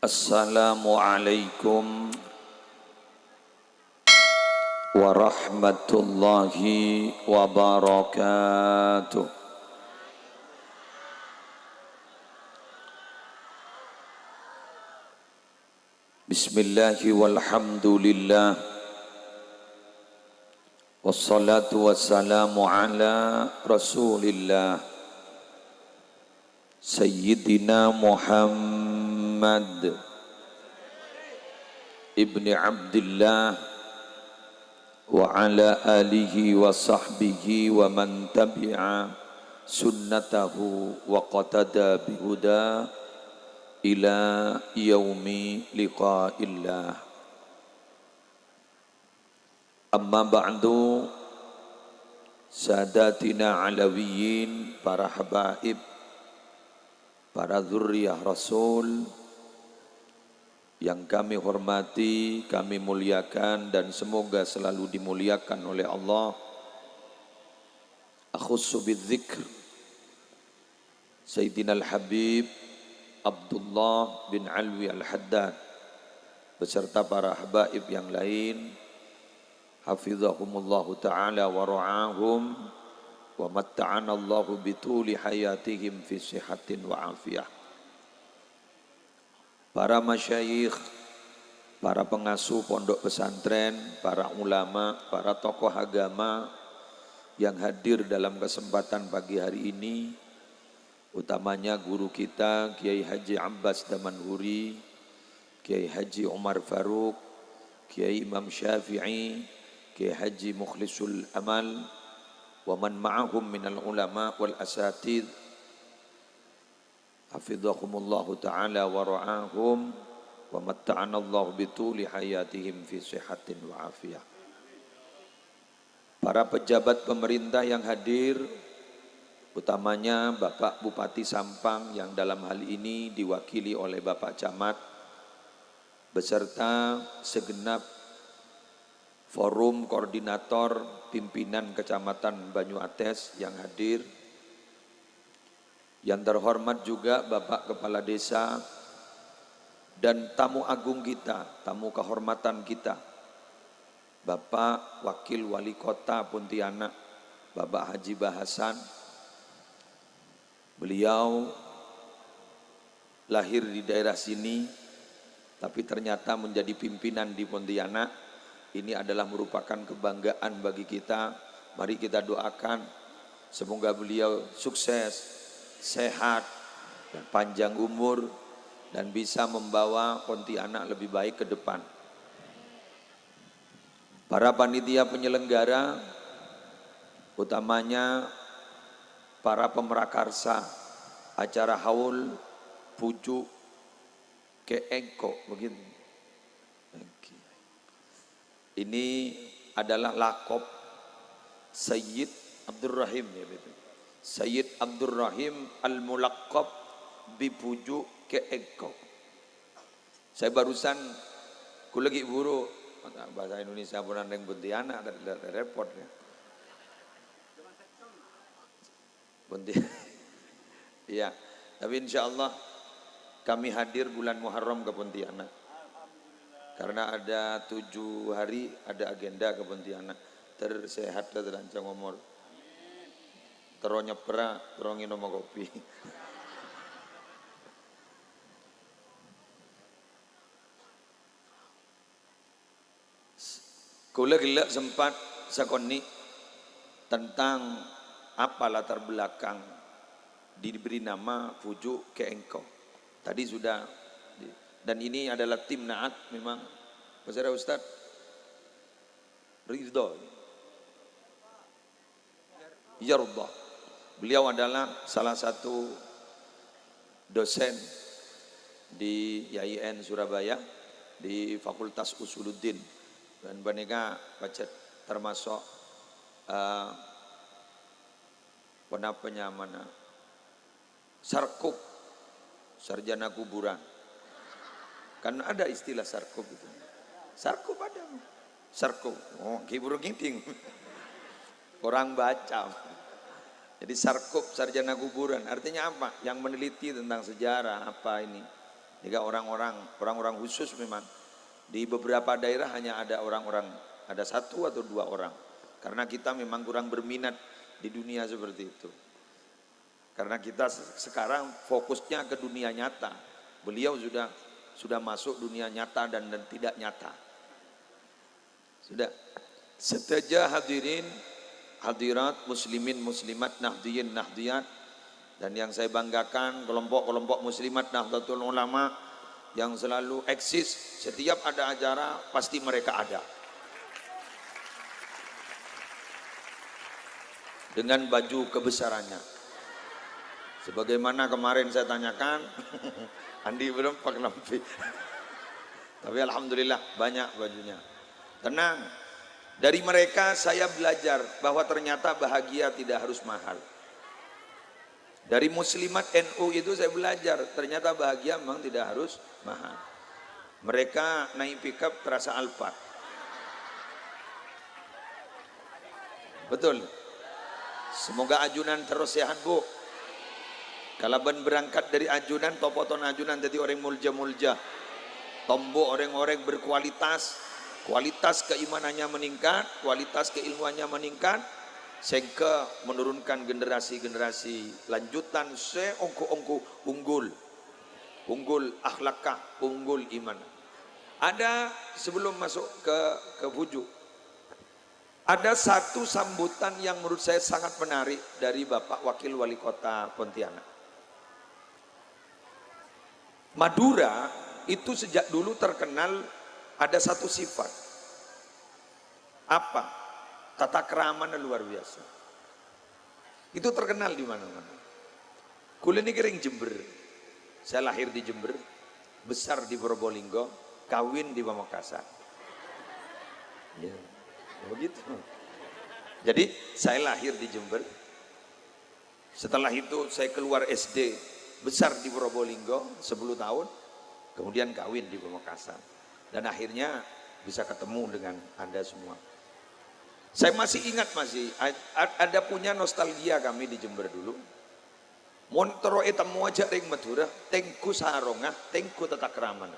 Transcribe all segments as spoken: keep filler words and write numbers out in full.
Assalamualaikum warahmatullahi wabarakatuh. Bismillahi walhamdulillah. Wassalatu wassalamu ala Rasulillah, Sayyidina Muhammad ibni Abdillah, wa ala alihi wa sahbihi wa man tabi'a sunnatahu wa qatada bihuda ila yaumi liqa'illah. Amma ba'du, sadatina Alawiyin, para habaib, para dzurriyyah Rasul yang kami hormati, kami muliakan, dan semoga selalu dimuliakan oleh Allah. Akhussu bidzikr Sayyidina Al-Habib Abdullah bin Alwi Al-Haddad beserta para habaib yang lain, hafizahumullahu ta'ala wa ra'ahum, wa matta'anallahu bituli hayatihim fi sihatin wa afiyah. Para masyayikh, para pengasuh pondok pesantren, para ulama, para tokoh agama yang hadir dalam kesempatan pagi hari ini, utamanya guru kita Kiai Haji Abbas Damanhuri, Kiai Haji Umar Faruk, Kiai Imam Syafi'i, Kiai Haji Mukhlisul Amal, wa man ma'ahum minal ulama wal asatidz, hafizahumullahu ta'ala wa ra'ahum, wa matta'anallahu bituli hayatihim fi sihatin wa afiyah. Para pejabat pemerintah yang hadir, utamanya Bapak Bupati Sampang yang dalam hal ini diwakili oleh Bapak Camat, beserta segenap Forum Koordinator Pimpinan Kecamatan Banyuates yang hadir, yang terhormat juga Bapak Kepala Desa dan tamu agung kita, tamu kehormatan kita, Bapak Wakil Wali Kota Pontianak, Bapak Haji Bahasan. Beliau lahir di daerah sini, tapi ternyata menjadi pimpinan di Pontianak. Ini adalah merupakan kebanggaan bagi kita. Mari kita doakan semoga beliau sukses, sehat, dan panjang umur, dan bisa membawa Pontianak lebih baik ke depan. Para panitia penyelenggara, utamanya para pemrakarsa acara haul Pucuk Kè Èngko', begitu. Oke. Ini adalah lakop Sayyid Abdurrahim, ya, betul. Sayyid Abdurrahim Al-Mulakop bi Pucuk Kè Èngko'. Saya barusan, kaulâ ghi' buru, bahasa Indonesia pun neng Pontianak, repot ya. Ponti-, iya, tapi insya Allah kami hadir bulan Muharram ke Pontianak. Karena ada tujuh hari ada agenda ke Pontianak. Tersehat, terlancang umur. Terro nyepra, terro nginum kopi. Kaulâ ghellâ' sempat sakonè' tentang apa latar belakang diberi nama Pucuk Kè Èngko'. Tadi sudah di-, dan ini adalah tim Na'at memang. Pasèra Ustaz? Ridho. Yardha. Beliau adalah salah satu dosen di I A I N Surabaya, di Fakultas Usuluddin. Dan panèka pajhât termasuk, eh, ponapa nyamana? Sarkup, sarjana kuburan. Kan ada istilah sarkup itu. Sarkup ada. Sarkup. Oh, ghi' buru ngèdhing. Kurang baca. Jadi sarkup, sarjana kuburan. Artinya apa? Yang meneliti tentang sejarah apa ini. Sehingga orang-orang, orang-orang khusus memang di beberapa daerah hanya ada orang-orang, ada satu atau dua orang. Karena kita memang kurang berminat di dunia seperti itu. Karena kita se-, sekarang fokusnya ke dunia nyata. Beliau sudah, sudah masuk dunia nyata dan, dan tidak nyata. Sudah. Sadhâjâ hadirin, hadirat, muslimin, muslimat, nahdliyin, nahdliyat, dan yang saya banggakan, kelompok-kelompok muslimat Nahdlatul Ulama yang selalu eksis, setiap ada acara, pasti mereka ada. Dengan baju kebesarannya. Sebagaimana kemarin saya tanyakan, andi' bârâmpa kalambhi. Tapi alhamdulillah, banyak bajunya. Tenang. Dari mereka saya belajar bahwa ternyata bahagia tidak harus mahal. Dari muslimat N U itu saya belajar, ternyata bahagia memang tidak harus mahal. Mereka naik pickup terasa Alphard. Betul. Semoga ajunan terus sehat, Bu. Kalabân berangkat dari ajunan, topoton ajunan dhâddhi orèng molja-molja. Tombu' orèng-orèng berkualitas. Kualitas keimanannya meningkat, kualitas keilmuannya meningkat, sehingga menurunkan generasi-generasi lanjutan sè ongghu-ongghu unggul. Unggul akhlakka, unggul iman. Ada, sebelum masuk ke, ke buju, ada satu sambutan yang menurut saya sangat menarik dari Bapak Wakil Wali Kota Pontianak. Madura itu sejak dulu terkenal ada satu sifat. Apa? Tata kramana luar biasa. Itu terkenal di mana-mana. Kulâ nèka rèng Jember. Saya lahir di Jember, besar di Probolinggo, kawin di Pamekasan. Ya, begitu. Jadi, saya lahir di Jember. Setelah itu, saya keluar S D, besar di Probolinggo, sepuluh tahun, kemudian kawin di Pamekasan. Dan akhirnya bisa ketemu dengan Anda semua. Saya masih ingat, masih a-, a-, ada punya nostalgia kami di Jember dulu. Mon terro ètemmo ajâ' rèng Madhurâ, tèngghu sarongnga, tèngghu tata kramana.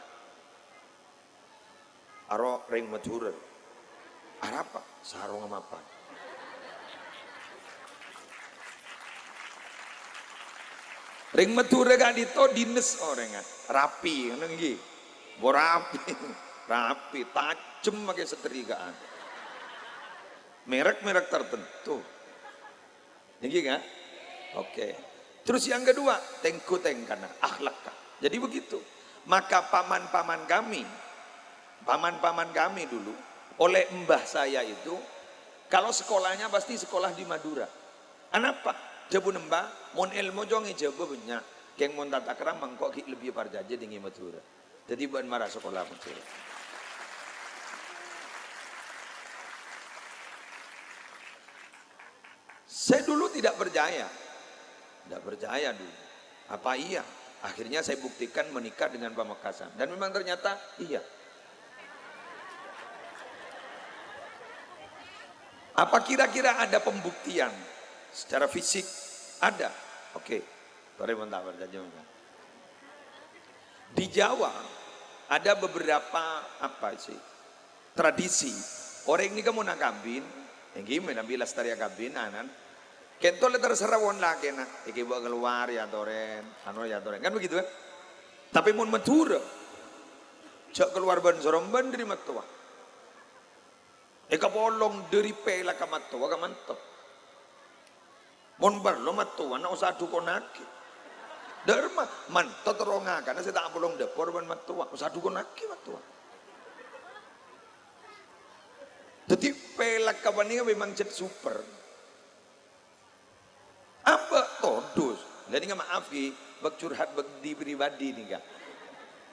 Aro rèng Madhurâ. Arapa? Sarongnga mapan. Rèng Madhurâ ka'dinto dinnes orèngnga. Rapi, ngono ngghi. Bo rapi. Rapi, tajem makè setrika'an. Merek-merek tertentu. Ngghi, kan? Oke. Terus yang kedua, tèngghu tèngkana, akhlakka. Jadi begitu. Maka paman-paman kami, paman-paman kami dulu, oleh mbah saya itu, kalau sekolahnya pasti sekolah di Madura. Anapa? Dhâbuna mbah, mon èlmo cong è Jhâbâ bânnya', kèng mon tata krama engko' ghi' lebbi parcajâ dingngè Madura. Dhâddhi bâ'na mara sakola Madura. Saya dulu tidak percaya. Tidak percaya dulu. Apa iya? Akhirnya saya buktikan menikah dengan Pamekasan. Dan memang ternyata iya. Apa kira-kira ada pembuktian secara fisik? Ada. Oke. Torè mon ta' parcajâ, mangga. Di Jawa ada beberapa, apa sih, tradisi. Orèng nèka mon akabin, èngghi mènabi lastarè akabin, anan. Kènto la terserah wong lakèna, èkèbâ kalowar ya torèn, anu ya torèn. Kan begitu, kan? Tapè mon Madhurâ, jhâ' kalowar bân-sorombân dâri mattowa. Èkapolong dâri pèlakka mattowa ka manto. Mon parlo mattowana osa adhukonnaghi. Dârma, manto terro ngakana sè ta' apolong dâpor bân mattowa, osa adhukonnaghi mattowa. Dhâddhi pèlakka panèka memang cè' super. Abâ' todus. Lah nèka maaf ghi, bâk curhat bâk di pribadi nèka.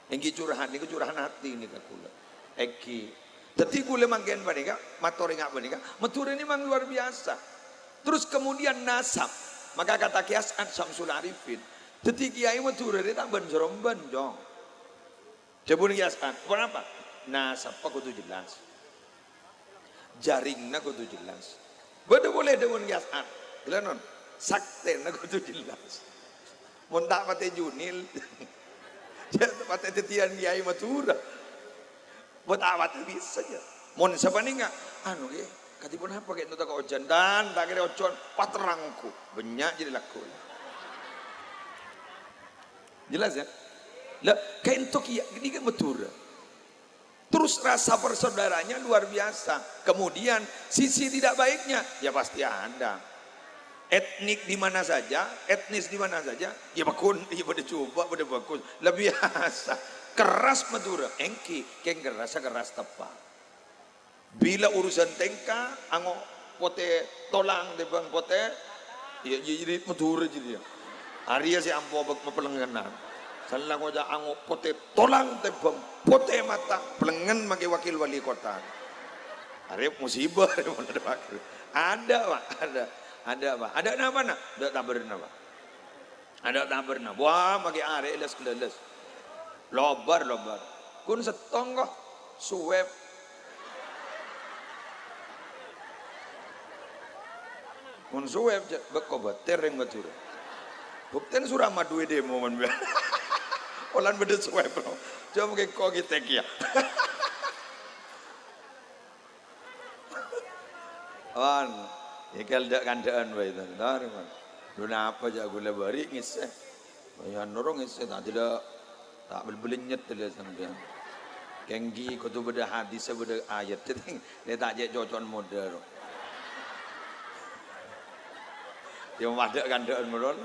Èngghi curhat nèka curhat ati nèka kulâ. Èngghi. Dhâddhi kulâ mangkèn panèka, mator ènga' panèka, Madhurâ nèka memang luar biasa. Terus kemudian nasab. Maka kata Kiai As'ad Syamsul Arifin, dhâddhi kiai Madhurâ rè ta' bân-sorombân, Cong. Dhâbuna Kiai As'ad, ponapa? Nasabba kodhu jelas. Jaringna kodhu jelas. Bâdâ polè dhâbuna Kiai As'ad. Ghellâ' non, saktèna kodhu jelas. Mon ta' patè junil, jhâ' ta' Daddiyan kiai Madhurâ. Buat awat bisa ya. Mon sapanèka, anu, ngghi, kadhi ponapa kèng ta' kok ojhân? Tan, ta' kèra ojhân, paterrang ongghu. Bânnya' jadi lagu. Jelas ya? Lah, kaènto kèya, ini kan Madhurâ. Terus rasa persaudaranya luar biasa. Kemudian sisi tidak baiknya, ya pasti ada. Etnik di mana saja, etnis di mana saja, ya bagus, ya pada coba, pada bagus. Lah biasa. Keras Madhurâ, èngghi, kèng keras, keras tepa'. Bilâ urusan tèngka, ango' potè tolang tèmbhâng potè, ya, ya, jadi Madhurâ jadi ya. Arèya sè ampo bâk mapelengenan. Sella ngoca' ango' potè tolang tèmbhâng potè mata, pelengen makè wakil wali kota. Arèya musibah, arèya mon ada wakil. Ada, Pak, ada. Ada, Pak. Ada napa, nak? Ada taberna, Pak. Ada taberna. Wah, makè arè' les-kelelles. Lobar, lobar. Ghun sèttong kok. Suwèp. Ghun suwèp, jâ-, bâ' kobâtèr rèng Madhurâ. Buktèn Suramadu è demo mon bâ-, olan bâdâ suwèp, no. Jâ' mungkin kok ghi' tèk, ya. Wan, èkèl dâ'-kandhâ'ân bhâi, tan. Tar, wan. Lho, napa jâ' ghulâ bâri' ngèssè? Ya, noro ngèssè, ta' dâlâ, ta' bel-belenyet dâlâ sampèyan. Kèng ghi kodhu bâdâ hadis, bâdâ ayat. Dhâddhi, lè ta' cè' coco'na modâ, ro. Ya, mon dâ'-kandhâ'ân mon.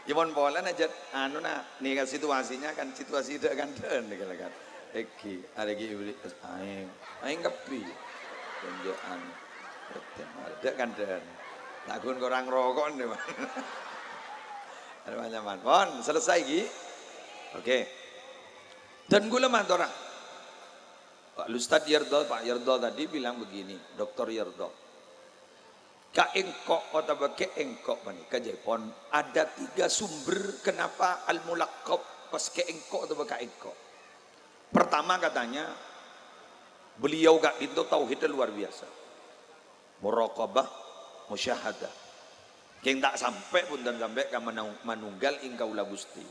Ya, mon polana, jât, anu, na, nèka situasinya kan situasi dâ'-kandhâ'ân nèka, kan. Èngghi, arèya ghi' bâli, aèng. Aèng kabbhi. Tonjhâ'ân. Dâ'-kandhâ'ân. Ta' ghun korang roko' nè, Pak. Ada nyaman. Pon, selesai, ghi? Oke. Dan ghulâ matora. Pak Ustadz Yardo, Pak Yardo tadi bilang begini, Doktor Yardo. Ka engko' otabâ kè engko' panèka, jâ' pon, ada tiga sumber kenapa al-mulaqqab pas kè engko' otabâ ka engko'. Pertama katanya, beliau ka'dinto tauhidnya luar biasa. Muraqabah, musyahadah. Kèng ta' sampè', bhunten, sampè' ka manau-, manunggal ing kaulâ Ghustè.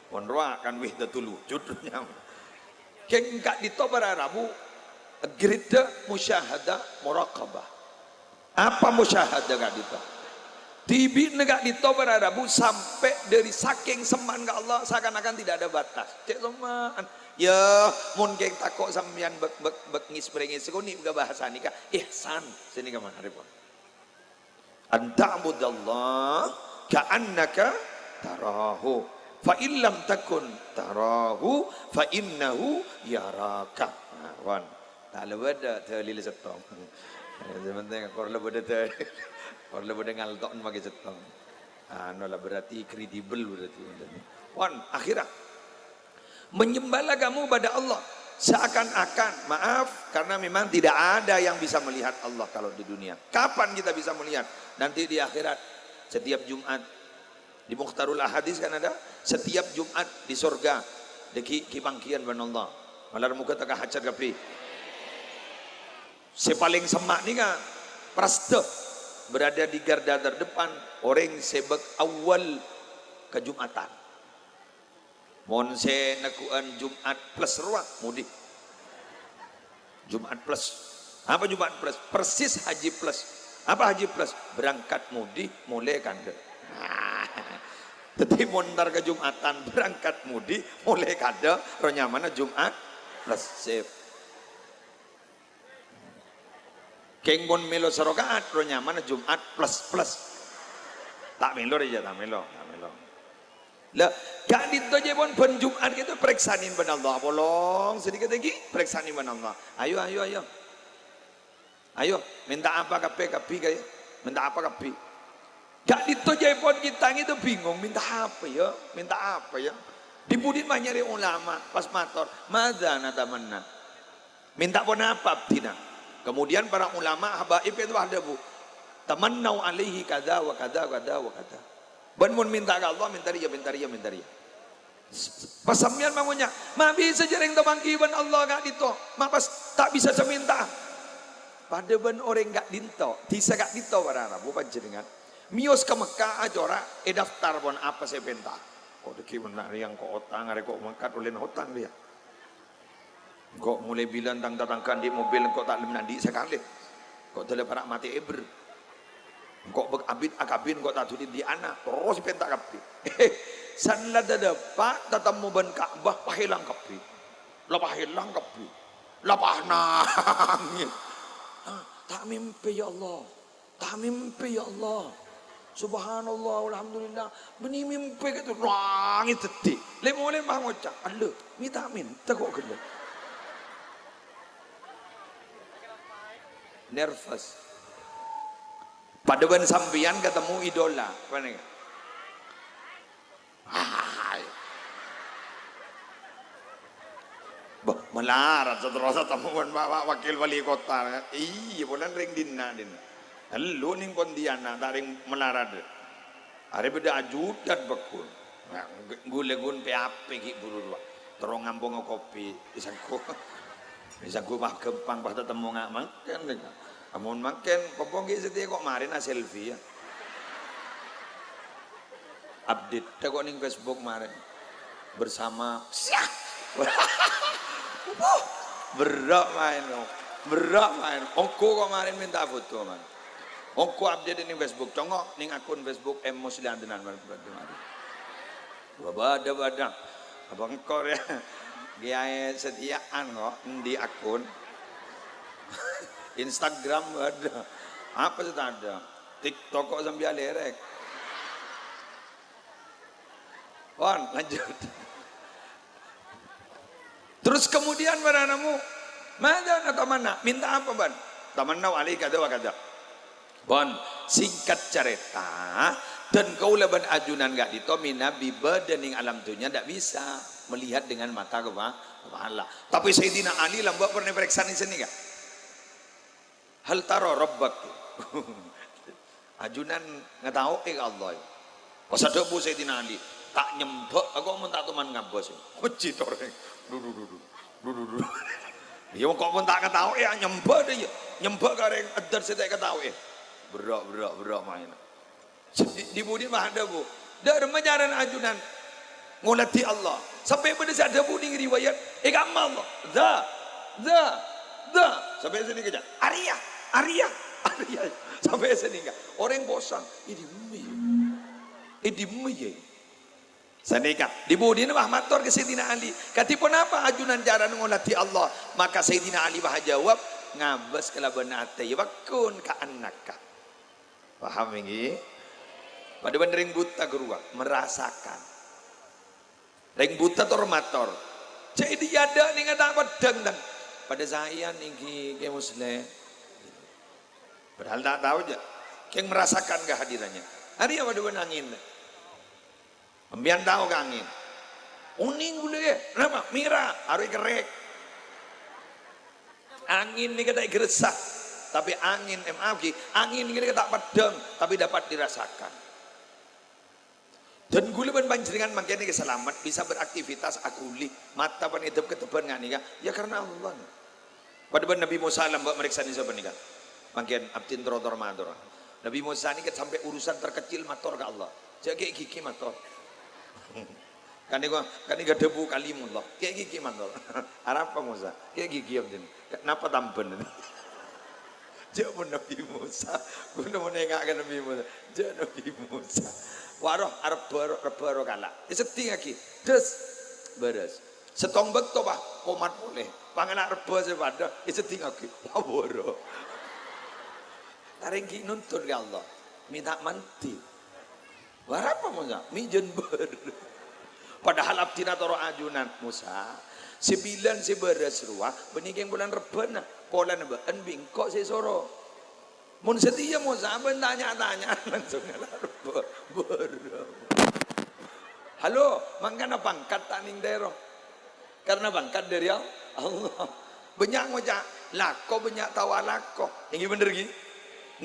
Pon rowa kan wahdatul wujud nyam. Kèng ka'dinto para rabu, gridda musyahadah, muraqabah. Apa musyahadah ka'dinto? Dhibi'na ka'dinto para rabu sampè' dâri sakèng semma'na ka Allah, seakan-akan tidak ada batas. Cè' semma'na. Ya, mon kèng tako' sampèyan bâk-, bâk-, bâk ngès-prèngès, sè konè' ka bahasa nèka ihsan. Sè nèka ma'na rèpon. "An ta'budallaha ka'annaka tarahu, fa in lam takun tarahu, fa innahu yaraka." Nah, pon. Ta' la bâdâ dalil sèttong. Sè penting kor la bâdâ dalil. Kor la bâdâ ngalto'na makè sèttong. Anu la berarti kredibel berarti. Pon, akhirnya. Menyembahlah kamu pada Allah seakan-akan, maaf, karena memang tidak ada yang bisa melihat Allah kalau di dunia. Kapan kita bisa melihat? Nanti di akhirat. Setiap Jumat. Di Mukhtarul Ahadits kan ada, setiap Jumat di sorga, dâggi' ghi' pangghiyân bân Allah. Malar moghâ ta' kahajhât kabbhi. Sè palèng semma' nèka, prastè, berada di garda terdepan, orèng sè bâk awwal ka Jumatan. Mon sè negghu'ân Jumat plus rowa, mudi. Jumat plus. Apa Jumat plus? Persis Haji Plus. Apa Haji Plus? Berangkat mudi, molè kandhâ. Dâddhi, mon entar ka Jumatan, berangkat mudi, molè kandhâ, ro nyamana Jumat Plus. Sip. Kèng mon mèlo saroka'at, ro nyamana Jumat Plus Plus. Ta' mèlo rèya, ta' mèlo, ta' mèlo. Lah, ka'dinto jâ' pon bân Jumat ghâpanèka parèksanè bân Allah. Apolong sadikit lagi, parèksanè bân Allah. Ayo, ayo, ayo. Ayo, minta apa kabbhi, kabbhi, kabbhi. Minta apa kabbhi. Ka'dinto jâ' pon kita ngitu bingung, minta apa ya? Minta apa ya? Dhi-budhi manyarè ulama, pas mator, "Madza natamanna?" Minta ponapa abdhina? Kemudian para ulama habaib itu adhâbu, "Tamannau alaihi kadza wa kadza, kadza wa kadza." Bân mon minta ka Allah, minta rèya, minta rèya, minta rèya. Pas sampèyan mangonya, "Ma' bisa jârèng tapangghi bân Allah ka'dinto, ma' pas ta' bisa samènta." Padâ bân orèng ka'dinto, dhisa ka'dinto para rabu panjhennengngan. Mèyos ka Mekkah, acora' è daftar pon apa sè èpènta. Kok dhâggi' mennang rèya engko' otang, arè ko' mangkat ollèna otang rèya. Engko' molaè bilân tang tatangghâ andi' mobil, engko' ta' lem andi' sakalè. Engko' dâlâ para' matè èbher. Engko' bâk abit akabin, engko' ta' dhuli andi' ana', terros pènta kabbhi. San la dâ-, dâpa' tatemmo bân Ka'bah, pahèlang kabbhi. La pahèlang kabbhi. La panangès. Ah, ta' mèmpè, ya Allah. Ta' mèmpè, ya Allah. Subhanallah, walhamdulillah. Bânnè mèmpè kèto, nangès dhâddhi. Lè-molè mah ngoca', "Ella, mè' ta' mènta ko' ghellâ'." Nervous. Padâ bân sampèyan katemmo idola. Panèka. Hai. Bâh, malarat saterrossa temmo bân Pak, Pak Wakil Wali Kota. Iyâ, polana rèng dinna', dinna'. Ella nèng Pontianak, ta' rèng malarat. Arè bâdâ ajudan pagghun. Nah, ghulâ ghun P H P ghi' buru rowa. Terro ngamponga kopi, èsangghu. Èsangghu pas ghâmpang, pas tatemmo nga-, mangkèn. Ampon mangkèn, popo ghi' satèya ko' marèna selfie, ya. Update ta' ko' nèng Facebook marèn. Bersama. Siah. Wuh, berrâ' maèn, no. Berrâ' maèn. Ongghu ko' marèn mènta foto, man. Ongghu update nèng Facebook. Congo' nèng akun Facebook M Musliantenan, man. Bâdâ-bâdâ. Apa engko' rèya? Kiai Setiaan ko', endi akun? Instagram bâdâ. Apa sè tadâ'? TikTok ko' sambi alèrèk. Pon, lanjut. Terros kemudian para tamu, "Madza natamanna?" Mènta apa, bân? "Tamanna alaika kadza wa kadza." Pon, singkat carèta, dân kaulâ bân ajunan ka'dinto mènabi bâdâ nèng alam dhunnya, ndak bisa melihat dengan mata kepa-, kepala. Tapè Sayyidina Ali lambâ' pernah èparèksanè sanèka. "Hal tara rabbak?" Ajunan ngatao'è ka Allah. Pas adhâbu Sayyidina Ali, "Ta' nyembhâ engko' mon ta' toman ngabâs." Oji torè. Du, du, du, du. Du, du, du. Iyâ, engko' mon ta' ngatao'è, ya nyembhâ dâ, iyâ. Nyembhâ ka rèng eddhân sè ta' èkatao'è. Berrâ', berrâ', berrâ' maèn. Di-, di budi mah adhâbu. Dâ' remma carana ajunan ngoladhi Allah. Sampè' bâdâ sè adhâbu nèng riwayat, "È kamma Allah?" "Dza, dza, dza." Sampè' sanèka, "Arèya, arèya, arèya." Sampè' sanèka. Orèng posang, "È dimma, yâ? È dimma, yâ?" Sanèka, di budina mah mator ka Sayyidina Ali, "Kadhi ponapa ajunan carana ngoladhi Allah?" Maka Sayyidina Ali mah ajâwâb, "Ngabâs kalabân atè, yâ, pagghun ka anakka." Paham, ènggi? Padâ bân rèng buta, ghâruwa, merasakan. Rèng buta tor-mator. Cè' è dâ'iyâ dâ' nènga ta' peddhâng, tan. Padâ saèyan, ènggi, Kè Muslèh. Padahal ta' tao, jâ'. Kèng merasakan kehadirannya. Arèya padâ bân angèn. Sampèyan tao ka angèn? Onèng ghulâ, yâ. Kenapa? Mèra, arowa kerrèk. Angèn nèka ta' èghâressa, tapè angèn, eh, maaf, ghi, angèn nèka ta' peddhâng, tapè dapat dirasakan. Dân ghulâ bân panjhennengngan mangkèn nèka salamet, bisa beraktivitas, aghuli, mata panèdhep keddhâbhân nga' nèka, ya karena Allah. Padâ bân Nabi Musa lambâ' marèksanè sapanèka. Mangkèn abdhina tor-mator. Nabi Musa nèka sampè' urusan terkecil mator ka Allah. Jâ' kè' gighi mator. Kanèka, kanèka dhâbu Kalimullah. Kè' gighi mator. Arapa Musa? Kè' gighi abdhina. Napa tambhâna? Jâ' mon Nabi Musa. Ghulâ mon enga' ka Nabi Musa. Jâ' Nabi Musa. Waroh, arebbhâ ro, rebbhâ ro kala'. Èseddhingngaghi. Dâs. Bârâs. Sèttong bâkto, Pak, komat polè. Pangala' rebbhâ sè padâ, èseddhingngaghi. Wah, boro. Tarèng ghi' nuntut ka Allah. Mè' ta' mandhi. Wah, arapa, Musa? Mè' jân bâr. Padahal abdhina toro' ajunan, "Musa, sè bilân sè bârâs rowa, bânnè kèng polana rebbhâna. Polana bâ'ân bi' engko' sè èsoro." Mon satèya Musa bân tanya-tanya langsung ngala' rebbhâ. Bârâ. Halo, mangkana pangkat ta' nèng tèro. Karena pangkat dâri Al-, Allah. Bânnya' ngoca', "Lako bânnya' tao alako." Ènggi bhender, ghi?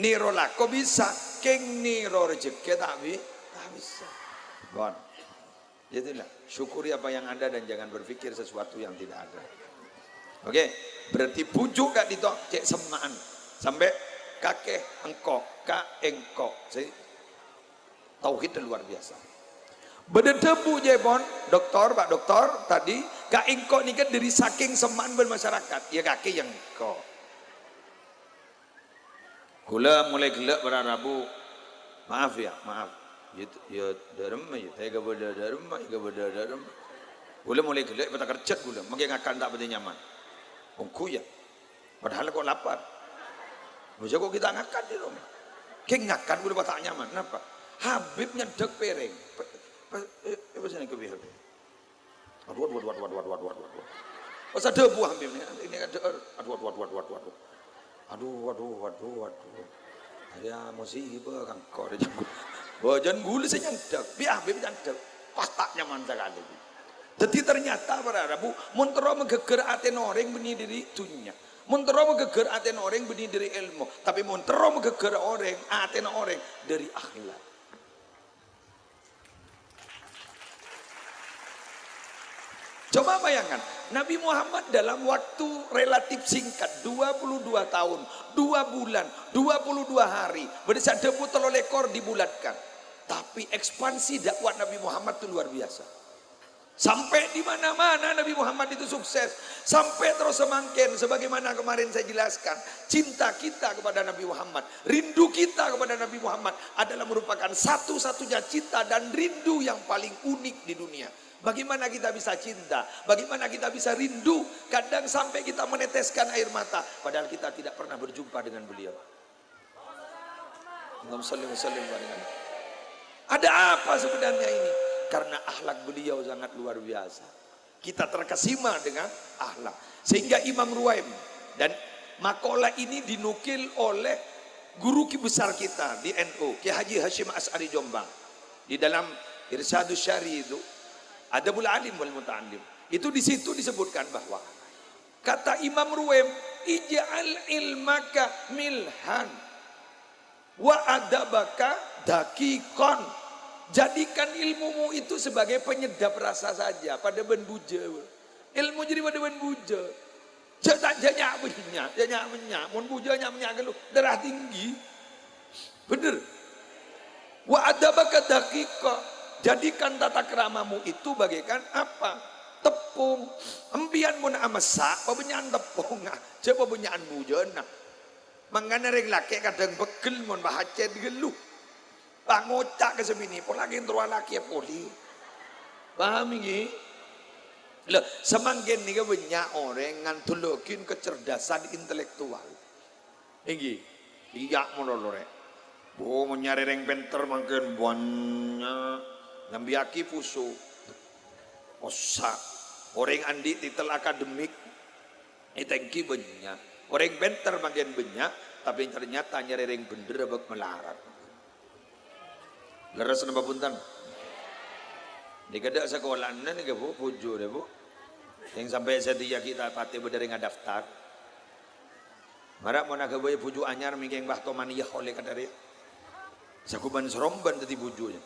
Nèro lako bisa, kèng nèro rejhekkè ta' bi-, ta' bisa. Bon. Jadilah, syukuri apa yang ada dan jangan berpikir sesuatu yang tidak ada. Oke, berarti bhuju' ka'dinto cè' semma'an. Sampè' kakè engko', ka engko'. Sè tauhid luar biasa. Bâdâ dhâbu, jâ, pon, "Doktor, Pak Doktor, tadi ka engko' nèka dâri sakèng semma'an bân masyarakat." Iyâ, kakè yang engko'. Ghulâ molaè ghellâ' para' rabu. Maaf ya, maaf. Ya, ya, dâremma ya. Saya kabâdâ dâremma, ya kabâdâ dâremma. Ghulâ molaè ghellâ' peta kerjât ghulâ. Mangkè ngakan ta' patè nyaman. Ongghu ya. Padahal kok lapar. Maksudnya kok kita ngakan di rumah. Kè ngakan ghulâ pas ta' nyaman. Napa? Habib nyandhâk pèrèng. Pe-, pe-, eh, apa sih ini kebih Habib? Aduh, aduh, aduh, aduh. Pas adhâbu Habib ini, ini ada, aduh, aduh, aduh, aduh, aduh, aduh. Aduh, aduh, aduh, aduh. Ya, musibah kan kok ada jago. Wah, jân ghulâ sè nyandhâk, bi' Habib nyandhâk. Pas ta' nyaman sakalè. Dhâddhi ternyata para rabu, mon terro maghâghâr atèna orèng bânnè dâri dhunnya. Mon terro maghâghâr atèna orèng bânnè dâri èlmo. Tapè mon terro maghâghâr orèng, atèna orèng dâri akhlak. Coba bayangkan, Nabi Muhammad dalam waktu relatif singkat, dua puluh dua tahun, dua bulan, dua puluh dua hari, bâdâ sè adhâbu tello lèkor dibulatkan. Tapi ekspansi dakwah Nabi Muhammad itu luar biasa. Sampai di mana-mana Nabi Muhammad itu sukses. Sampai terus samangkèn, sebagaimana kemarin saya jelaskan, cinta kita kepada Nabi Muhammad, rindu kita kepada Nabi Muhammad adalah merupakan satu-satunya cinta dan rindu yang paling unik di dunia. Bagaimana kita bisa cinta? Bagaimana kita bisa rindu? Kadang sampai kita meneteskan air mata, padahal kita tidak pernah berjumpa dengan beliau. Allahumma shalli wa sallim wa barik alaihi. Ada apa sebenarnya ini? Karena akhlak beliau sangat luar biasa. Kita terkesima dengan akhlak. Sehingga Imam Ruwaim, dan makalah ini dinukil oleh guru ki-, besar kita di N U, Kiai Haji Hasyim Asy'ari Jombang, di dalam Irsyadus Syari itu, Adabul Alim wal Muta'allim. Itu di situ disebutkan bahwa kata Imam Ruwaim, "Ij'al ilmaka milhan wa adabaka daqiqan." Jadikan ilmumu itu sebagai penyedap rasa saja, padâ bân bujâ. Ilmu jârèya padâ bân bujâ. Jâ' ta', jâ' nya'-bânnya', jâ' nya'-bânnya'. Mon bujâ nya'-bânnya' ghâllu, darah tinggi. Bener. "Wa adabaka daqiqa." Jadikan tata kramamu itu bagaikan apa? Tepung. Empèyan mon amassa', pabânnya'an teppongnga, jâ' pabânnya'an bujâna. Mangkana rèng lakè' kadhâng pegghel mon bahacèt ghâllu. Pas ngoca' ka sè binè', "Polana kèng terro alakè polè." Paham, ènggi? Lho, samangkèn nèka bânnya' orèng ngandhullaghi kecerdasan intelektual. Ènggi? Iyâ, malolo, rè. Bu, mon nyarè rèng pènter mangkèn bânnya', nyambiyaghi puso. Osa'. Orèng andi' titel akademik, ètèngghi bânnya'. Orèng pènter mangkèn bânnya', tapè ternyata nyarè rèng bhendher abâ' malarat. Lerres napa bhunten? Nèka dâ' sakola'anna nèka, Bu, bujuna, Bu. Sèng sampè' satèya ghi' ta' patè bâdâ rèng adaftar. Mara mon aghâbây bhuju' anyar mèngkèng wakto maniyah ollè kadhâriyâ. Saghubân-sarombân dhâddhi bhujuna.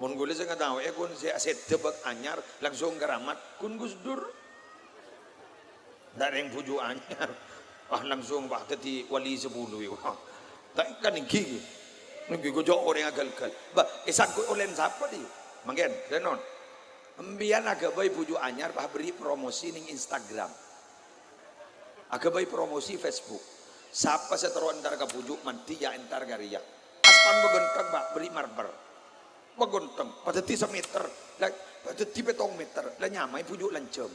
Mon ghulâ sè ngataowè, kun sè sèdhâ bâk anyar langsung karamat, kun Gus Dur. Dâ' rèng bhuju' anyar. Ah, langsung, wah, dhâddhi wali sapolo, wah. Ta' kan ènggi. Ènggi ghu jhâ' orèng aghâl-ghâl. Bâh, èsangghu olèn sapa, dhi? Mangkèn, Renon. Empèyan aghâbây bhuju' anyar, bâh, bherri' promosi nèng Instagram. Aghâbây promosi Facebook. Sapa sè terro entar ka bhuju', mandhi yâ entar ka rèya. Aspan maghânteng, Pak, bherri' marmer. Maghânteng, padhâddhi sameter. La, padhâddhi pèttong meter. La nyamaè bhuju' lanjhâng.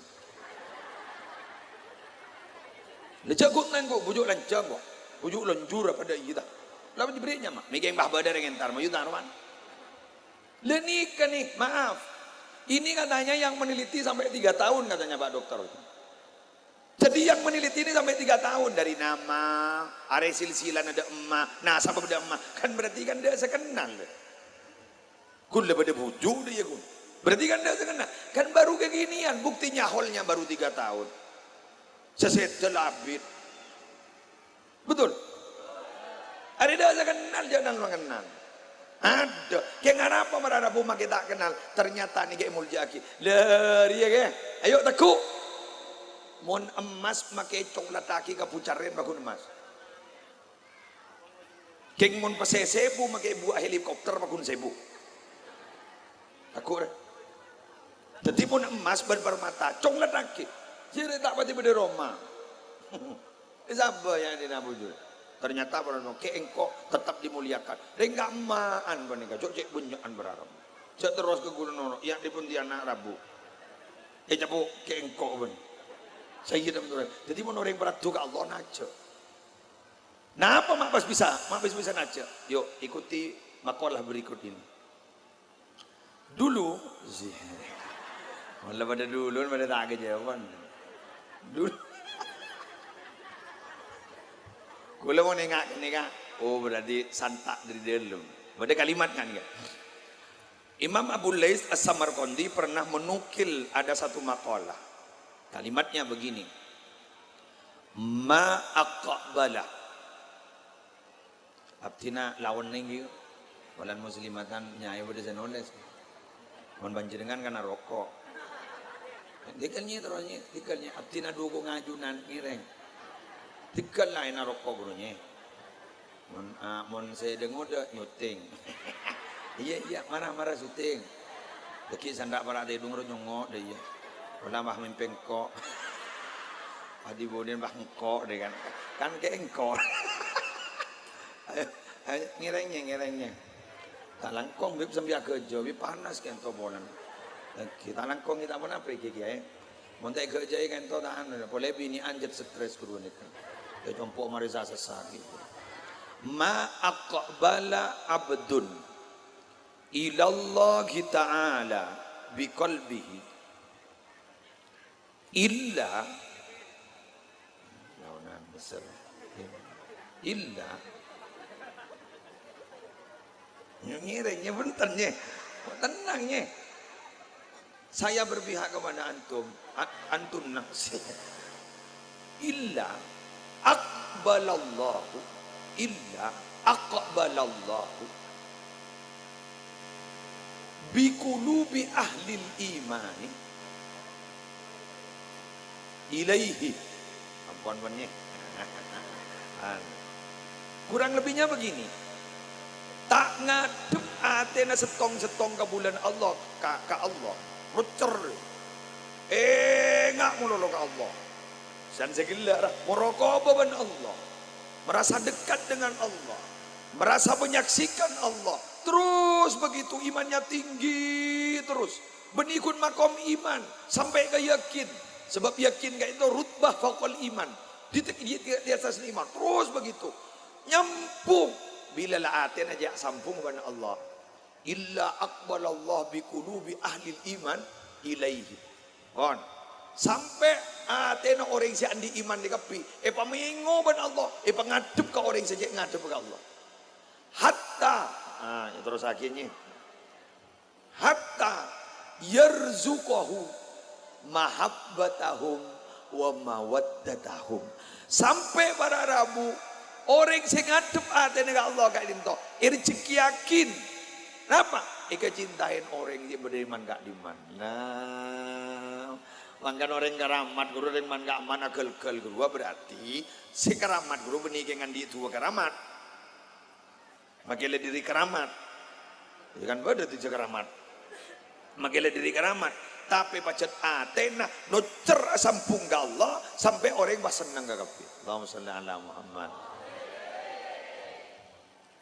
La jhâ' ghu' nanggu bhuju' lanjhâng, kok. Bhuju' lanjhur apa dâ' iyâ, ta? La bherri' nyama. Mèngkèng bâh bâdâ rèng entar, mayu tarowan. La nèka, nih, maaf. Ini katanya yang meneliti sampai tiga tahun, katanya Pak Dokter. Jadi yang meneliti ini sampai tiga tahun, dari nama, arè silsilana dâ' emma, nasabna dâ' emma, kan berarti kan dâ' sè kennal. Ghun la bâdâ bhuju' dâ' iyâ, ghun. Berarti kan dâ' sè kennal. Kan baru kekinian, buktinya haulnya baru tiga tahun. Sè sèdhâ la abit. Betul? Arè dâ' sè kennal, jhâ' nan-mangennal. Adâ', kèng arapa mara rabu makè ta' kennal, ternyata nèka èmoljâ'aghi. Lâ, rèya, kè. Ayo, tegghu'. Mon emmas makè ècolataghi ka bucarrèn, paghun emmas. Kèng mon pèssè sèbu makè èbuwâ helikopter, paghun sèbu. Aku rè. Dhâddhi mon emmas bân parmata, congleddhâghi. Jârèya ta' patè bâdâ roma. Sapa ya dina bujur? Ternyata para no, kè engko' tetap dimuliakan. Rèng ka'emma'an panèka, jhâ' cè' bânnya'an berharap. Jhâ' terros ka ghulâ nono, ya dipun di anak rabu. Ècapo' kè engko' bân. Sayyid Abdul Rahim. Dhâddhi mon orèng paradu ka Allah, najjhâ'. Napa ma' pas bisa? Ma' pas bisa najjhâ'? Yuk, ikuti makalah berikut ini. Dulu, sih. Malah pada dulu, pada tak kejauhan. Dulu. Kula mau nengok ini, Kak. Oh, berarti santak dari dalam. Ada kalimat kan, Kak? Imam Abu Lais As-Samarqandi pernah menukil ada satu makalah. Kalimatnya begini. Ma aqbala. Abdhina lawan nèng ghi, wulan muslimatan nyaè bâdâ sè nolès. Mon panjhennengan kan naroko'. Dhigghâl nyè terros nyè, dhigghâl nyè. Abdhina dhuko ngajunan ngèrèng. Dhigghâl la naroko' ghuru nyè. Mon, ah, mon sè dhângodhâ nyuting. Iyâ, iyâ, mara-mara syuting. Dhâggi' sandhâ para' tèdung ro nyongngo' dhâ iyâ. Pola mah mèmpè engko'. Adi budin mah engko' dhâ kan. Kan kè engko'. Ayo, ayo, ngèrèng nyè, ngèrèng nyè. Ta' langkong, Bib, sambi aghâjâ, Bib, panas kènto polana. Lagi, ta' langkong, ta' ponapa iki, Kyaè? Mon ta' èghâjâi kènto ta' anu, polè binè'an jhât stres ghuru nèka. Yâ, compo' marè sa-, sassa, gitu. Ma aqbala abdun ilallahi ta'ala biqalbihi. Illa, laonan besar. Illa, ngèrèng, nyè, bhunten, nyè. Tenang, nyè. Saya berpihak kepada antum. A-, antum nafsi. Illa aqbalallahu, illa aqbalallahu biqulubi ahlil imani ilaihi. Ampon, pon, nyè. Kurang lebihnya begini. Ta' ngadhep atèna sèttong-sèttong ka bulân Allah, ka, ka Allah. Rocer. Enga' malolo ka Allah. San sè ghellâ' ra, muraqabah bân Allah. Merasa dekat dengan Allah. Merasa menyaksikan Allah. Terus begitu imannya tinggi terus. Bânnè ghun makom iman, sampè' ka yakin. Sabâb yakin ka'dinto rutbah fauqal iman. Di, di, di, di atas iman. Terus begitu. Nyambung. Bilâ la atèna jhâ' sambung bân Allah. Illa aqbalallahu biqulubi ahlil iman ilaihi. Pon. Sampè' atèna orèng sè andi' iman nèka kabbhi èpamèngo bân Allah, èpangadhep ka orèng sè cè' ngadhep ka Allah. Hatta, ah, ya terrossaghi, nyè. Hatta yarzuqahu mahabbatahum wa mawaddatahum. Sampè' para' rabu, orèng sè ngadhep atèna ka Allah ka'dinto, èrejhekkèyaghi. Napa? Èkacintaè orèng sè bâdâ è man-ka'dimman. Nah, mangkana orèng karamat, ghuru, orèng man-ka'man aghâlghâl, ghuru, berarti sè karamat, ghuru, bânnè kè ngandi' duwâ karamat. Makè la dhiri karamat. Ya kan, bâdâ dija karamat. Makè la dhiri karamat. Tapè pajhât atèna nocer asambung ka Allah, sampè' orèng pas senneng ka kabbhi. Allahumma shalli ala Muhammad.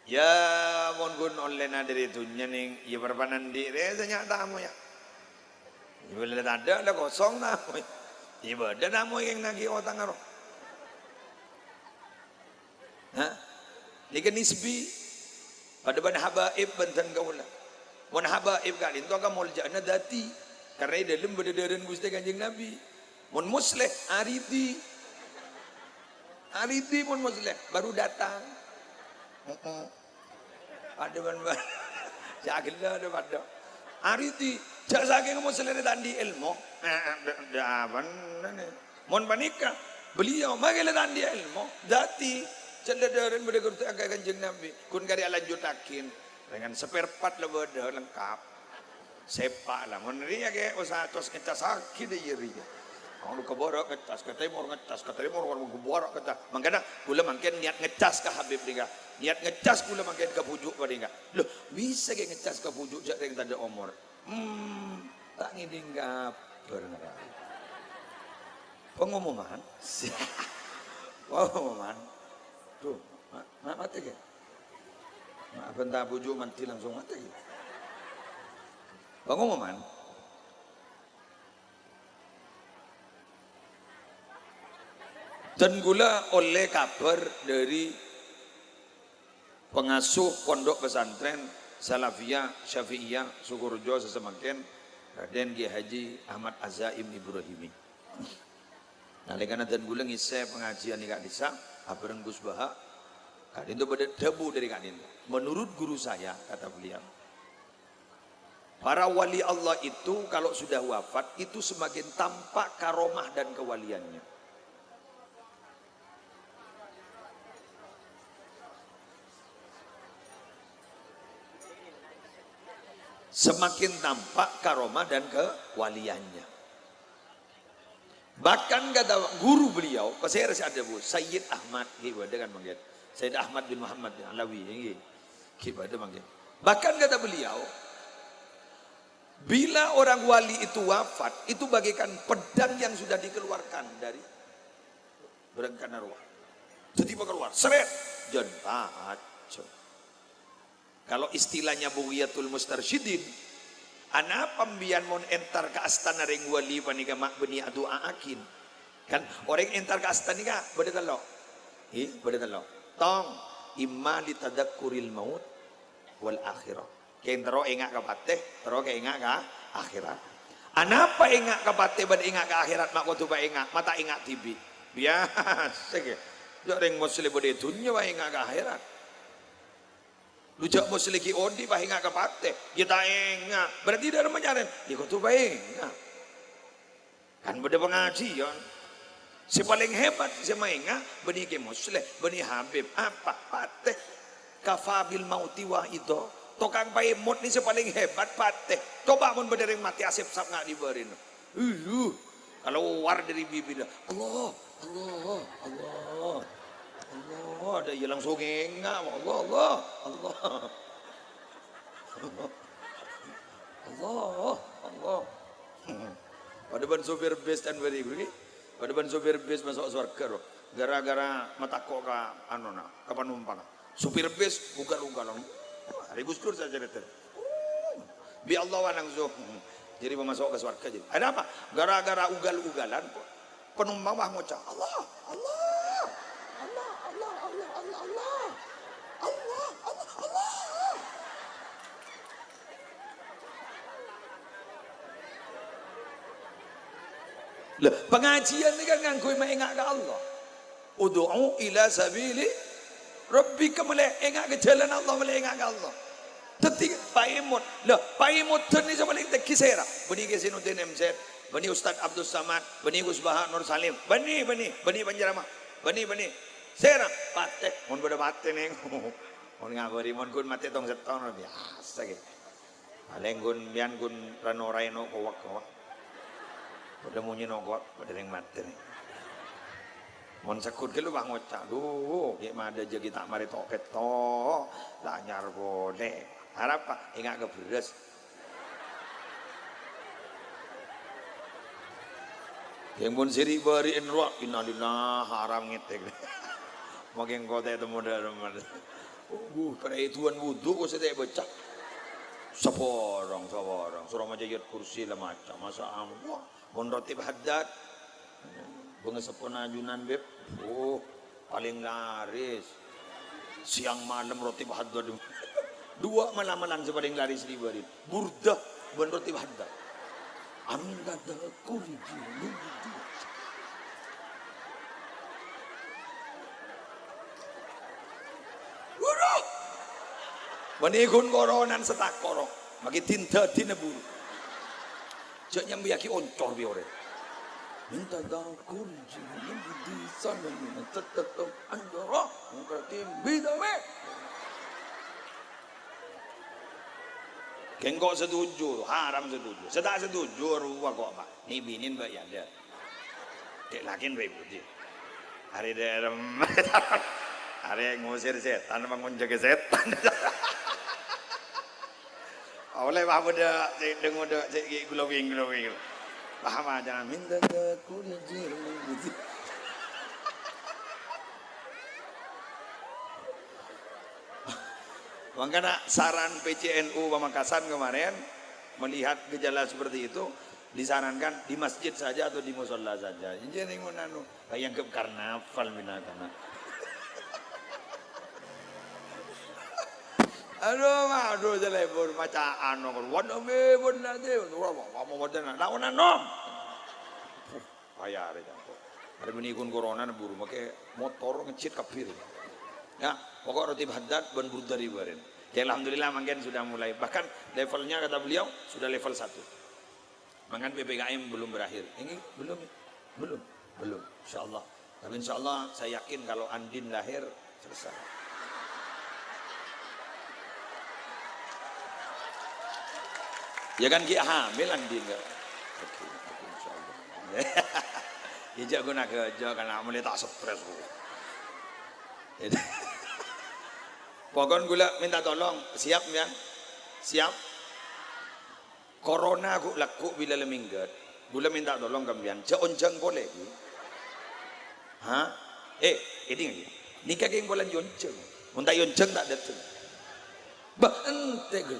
Ya, mon ghun ollèna dhâri dhunnya nèng, ya, bârâmpa andi' rè sè nya' tamoy, ya. Ya, bilâ tadâ' la kosong tamoy. Ya, bâdâ tamoy kèng naghi otangnga ro. Ha? Nèka nisbi. Padâ bân habaib bân dân kaulâ. Mon habaib ka'dinto kamolja'anna dhâti, karna è dâlem bâdâ dârâna Ghustè Kanjeng Nabi. Mon musleh, aridi. Aridi mon musleh, baru datang. Heeh. Padâ bân, bân. Jâ' ghellâ' dâ' padâ. Aridi, jâ' sakèng musleh rè ta' andi' èlmo. Dâ', dâ' apana nè? Mon panèka, beliau makè la ta' andi' èlmo, dhâti, cella' dârâna bâdâ ghuru ka Kanjeng Nabi, ghun karè alanjhuttaghi. Dengan spare part la bâdâ lengkap. Sèpa' la, mon rèya kè usaha cos ngecas sakè' dâ' iyâ rèya. Anu ka bârâ' ngecas, ka tèmor ngecas, ka tèmor ka bârâ' ngecas. Mangkana, kaulâ mangkèn niat ngecas ka Habib nèka. Niat ngecas kaulâ mangkèn ka bhuju' panèka. Loh, bisa kè ngecas ka bhuju' jâ' rèng tadâ' omor. Hmm, ta' ngèdhing kabhâr ngara. Pengumuman. Pengumuman. Duh, ma-, ma-, matè kè? Ma-, bhânta bhuju' mandi langsung matè kè? Pengumuman. Dan ghulâ ollè kabhâr dhâri pengasuh Pondok Pesantren Salafiyah Syafi'iyah Sukorejo sasamangkèn, Raden Kiai Haji Ahmad Azaim Ibrahimi. Nalèkana dan ghulâ ngèssè pangajiyân è ka'dissa', abhâreng Gus Baha, ka'dinto bâdâ dhâbu dhâri ka'dinto. "Menurut guru saya," kata beliau, "para wali Allah itu kalau sudah wafat, itu semakin tampak karomah dan kewaliannya." Semakin tampak karomah dan kewaliannya. Bahkan kata guru beliau, pasèra sè adhâbu, Sayyid Ahmad, ghi' bâdâ kan mangkèn. Sayyid Ahmad bin Muhammad bin Alawi, ghi' bâdâ mangkèn. Bahkan kata beliau, bila orang wali itu wafat, itu bagaikan pedang yang sudah dikeluarkan dari bârângkana rowa. Dhâddhi pakalowar, srèt, jân pajhât. Kalau istilahnya Bughyatul Mustarsyidin, anapa mbiyân mon entar ka astana rèng wali panèka ma' bânnè adu'a'aghin? Kan orèng entar ka astana nèka bâdâ tello'. Hi, bâdâ tello'. Tong, imma li tadzakkuril maut wal akhirah. Kèng terro enga' ka patè, terro ka enga' ka akhèrat. Anapa enga' ka patè bân enga' ka akhèrat ma' kodhu paenga', ma' ta' enga' dhibi'? Biyasa kè. Jhâ' rèng Muslim bâdâ è dhunnya paenga' ka akhèrat. Lu jhâ' Muslim ghi' odi' paenga' ka patè, iyâ ta' enga'. Berarti dâ' remma nyarèn, iyâ kodhu paenga'. Kan bâdâ pangajiyân. Sè palèng hebat, sè maenga', bânnè Kè Musleh, bânnè Habib, apa? Patè. Kafa bil mauti wa'idha. Tokang paèmot nè sè palèng hebat, patè. Coba mon bâdâ rèng matè asèpsap nga' è bârina. Iyâ. Kalowar dâri bibirra, "Allah, Allah, Allah, Allah." Dâ' iyâ langsung enga', "Allah, Allah, Allah." Allah, Allah. Padâ bân sopir bis can bâri' ghi. Padâ bân sopir bis maso' sowarghâ, ro. Gara-gara matako' ka, anona, ka panompang. Sopir bis ugal-ugalan. Arè Gus Dur sacarèta. Bi' Allah wa langsung. Jadi pamaso' ka sowarghâ jadi. Ada apa? Gara-gara ugal-ugalan, panompang wah ngoca', "Allah, Allah, Allah, Allah, Allah, Allah, Allah." Allah, Allah, Allah. Lah, pangajiyân nèka kan ngangghuy maènga' ka Allah. "Ud'u ila sabili rabbika," malè enga' ka jhâlân Allah, malè enga' ka Allah. Dhâddhi paèmot. Lah, paèmot dhâddhi sè palèng tèngghi sèra. Bânnè Kè Zainuddin M Z, bânnè Ustadz Abdus Samad, bânnè Gus Baha Nur Salim, bânnè, bânnè, bânnè panceramah, bânnè, bânnè. Sèra, patè. Mon bâdâ patè, nèng. Mon ngabâri, mon ghun matè tong-settong, biyasa, ghi. Palèng ghun, biyân ghun rano-raè no' kowak-kowak. Padâ monyè no' kowak, padâ rèng matè, nèng. Mon segghut ghâllu, bâ' ngoca', "Dhu, ghi' madâ jâ' ghi' ta' marè to'-petto', la anyar polè." Arapa? Enga' ka bherrâs. Kèng mon sè ri'-bâri'en rowa, innalillah, haram ngètèk. Makèng kotè' temmo dâ' remma. Wuh, parèduwân wudhu kok sè ta' èbâca. Saporong, saporong. Soro maca Ayat Kursi la maca. Masya Allah. Mon Rotib Haddad. Bângaseppona ajunan, Beb. Oh, palèng laris. Siang malem Rotib Haddad. Duwâ' mala-malan sè palèng laris ri-bâri'. Burdah bân Rotib Haddad. Amin kata kurji. Guru! Bânnè ghun koronan sè tako', ro. Makè din-dâdina buru. Jhâ' nyambiyâghi oncor bi' orèng. Minta dâ' kurji, di sana, tetep anjoro, mengkati bidame. Kèng kok setuju, haram setuju. Sè ta' setuju, rowa kok, Pak. Nè binèn, Pak, ya, dâ. Dek lakin bae budi. Arè dârem. Arè ngusir setan apa ngonjhâgâ setan? Ollè, wah, bâdâ sè dengngona sè ghi' glowing-glowing. Paham aja, minta kurji. Mangkana saran P C N U Pamekasan kemarin, melihat gejala seperti itu, disarankan di masjid saja atau di musholla saja. Jadi, ngono anu. Kaèngghâp karnaval minakana. Adu, ma-, adu, jhâ' lebur maca'an, nongkol. Wan, ame, wan, nanti. Wah, wah, wah, wah, wah, wah, wah, nom. Puh, kaya arè, cangko. Arè bânnè ikon corona, buru makè motor ngecit kabbhi. Ya, pokok Ratib Haddad bân Burdari bareng. Ya, alhamdulillah, mangkèn sudah mulai. Bahkan levelnya, kata beliau, sudah level satu. Mangkana P P K M belum berakhir. Ini belum, belum, belum. Insyaallah. Tapi insyaallah saya yakin kalau Andin lahir, selesai. Ya kan, ghi' hamil Andin, kan? Oke, oke, insyaallah. Ijak guna kerja, karena mulai tak stres. Pokon gula minta tolong, siap, ya? Siap? Corona ghu' lagghu' bilâ la mèngghât, ghulâ mènta tolong ka sampèyan, jhâ' onjhâng polè, ghi. Ha? Eh, èdingngaghi. Nèka kèng polana èonjhâng. Mon ta' èonjhâng, ta' dâteng. Bâh, èntè, ghi.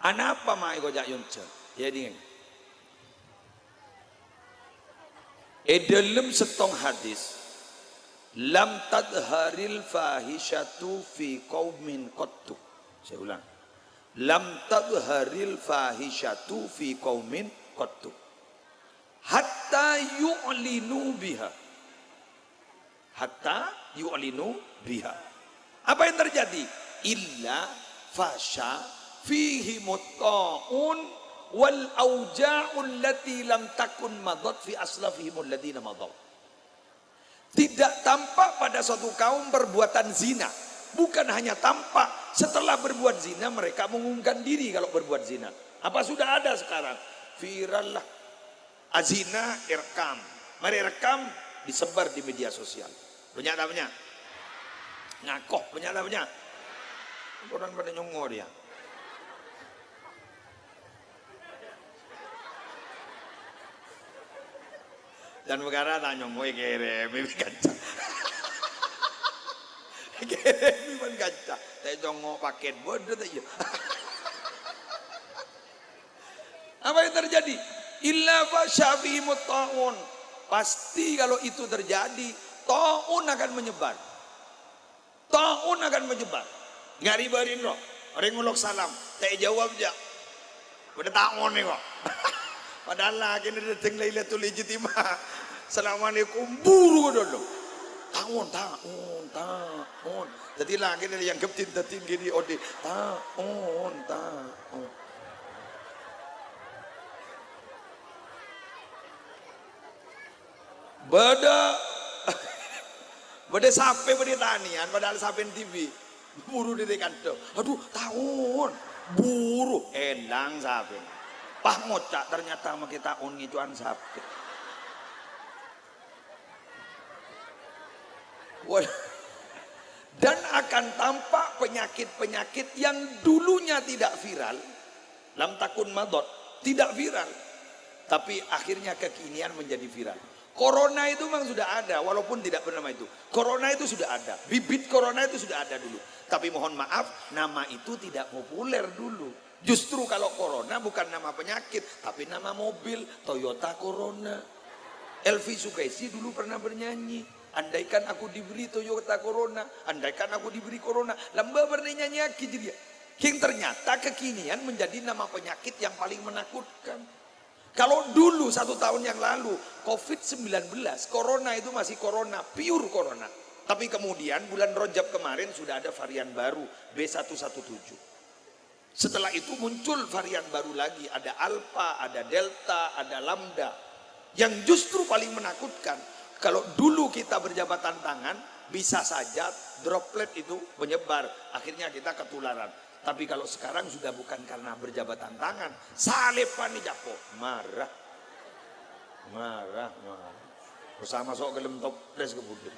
Anapa ma' èkoca' èonjhâng? Yâ, èdingngaghi. È dhâlem sèttong hadis, "Lam tadharil fahisyatu fi qaumin qattu." Saya ulang. "Lam tadharil fahisyatu fi qaumin qattu. Hatta yu'linu biha." Hatta yu'linu biha. Apa yang terjadi? "Illa fasha fihimut ta'un wal auja'ul lati lam takun madat fi aslafihimul ladina madaw." Tidak tampak pada suatu kaum perbuatan zina. Bukan hanya tampak, setelah berbuat zina mereka mengumumkan diri kalau berbuat zina. Apa sudah ada sekarang? Viral lah. Azina èrekkam. Marè èrekkam, disebar di media sosial. Bânnya' ta' bânnya'? Ngakoh, bânnya' ta' bânnya'? Korang padâ nyongngo' rèya. Dan pekara ta' nyongngo' èkèrèm bi' kanca. Èkèrèm bi' kanca. Ta' nyongngo' pakèt, bâdâ ta' iyâ? Apa yang terjadi? "Illa fasha fihimut ta'un." Pasti kalau itu terjadi, ta'un akan menyebar. Ta'un akan menyebar. Ngari bâri' rowa, orèng ngolok salam, ta' èjâwâb jâ'. Bâdâ ta'un nèko. Padahal lakèna dâteng Lailatul Ijtima'. "Assalamualaikum," buru dulu. Ta'un, ta'un, ta'un. Dhâddhi lakèna èangghep din-dâdin gini odi. Ta'un, ta'un. Bâdâ, bâdâ sapè bâdâ tanèyan, padahal sapèna dhibi'. Buru dâri kandhâ. "Adu, ta'un." Buru, èlang sapèna. Pas ngoca', ternyata makè ta'un ngèco'an sapè. Wal-, dan akan tampak penyakit-penyakit yang dulunya tidak viral, lam takun madot, tidak viral, tapi akhirnya kekinian menjadi viral. Corona itu memang sudah ada, walaupun tidak bernama itu. Corona itu sudah ada, bibit corona itu sudah ada dulu. Tapi mohon maaf, nama itu tidak populer dulu. Justru kalau corona bukan nama penyakit, tapi nama mobil, Toyota Corona. Elvi Sukaisi dulu pernah bernyanyi, "Andaikan aku diberi Toyota Corona, andaikan aku diberi Corona." Lambâ' pernah nyanyiyaghi jârèya. Yang ternyata kekinian menjadi nama penyakit yang paling menakutkan. Kalau dulu satu tahun yang lalu, covid sembilan belas, corona itu masih corona, pure corona. Tapi kemudian bulan Rajab kemarin sudah ada varian baru, B satu satu tujuh. Setelah itu muncul varian baru lagi, ada Alpha, ada Delta, ada Lambda. Yang justru paling menakutkan, kalau dulu kita berjabatan tangan, bisa saja droplet itu menyebar, akhirnya kita ketularan. Tapi kalau sekarang sudah bukan karena berjabatan tangan, salèbân ècapo', marah. Marah, marah. Bersama sok gelem toples ke budut.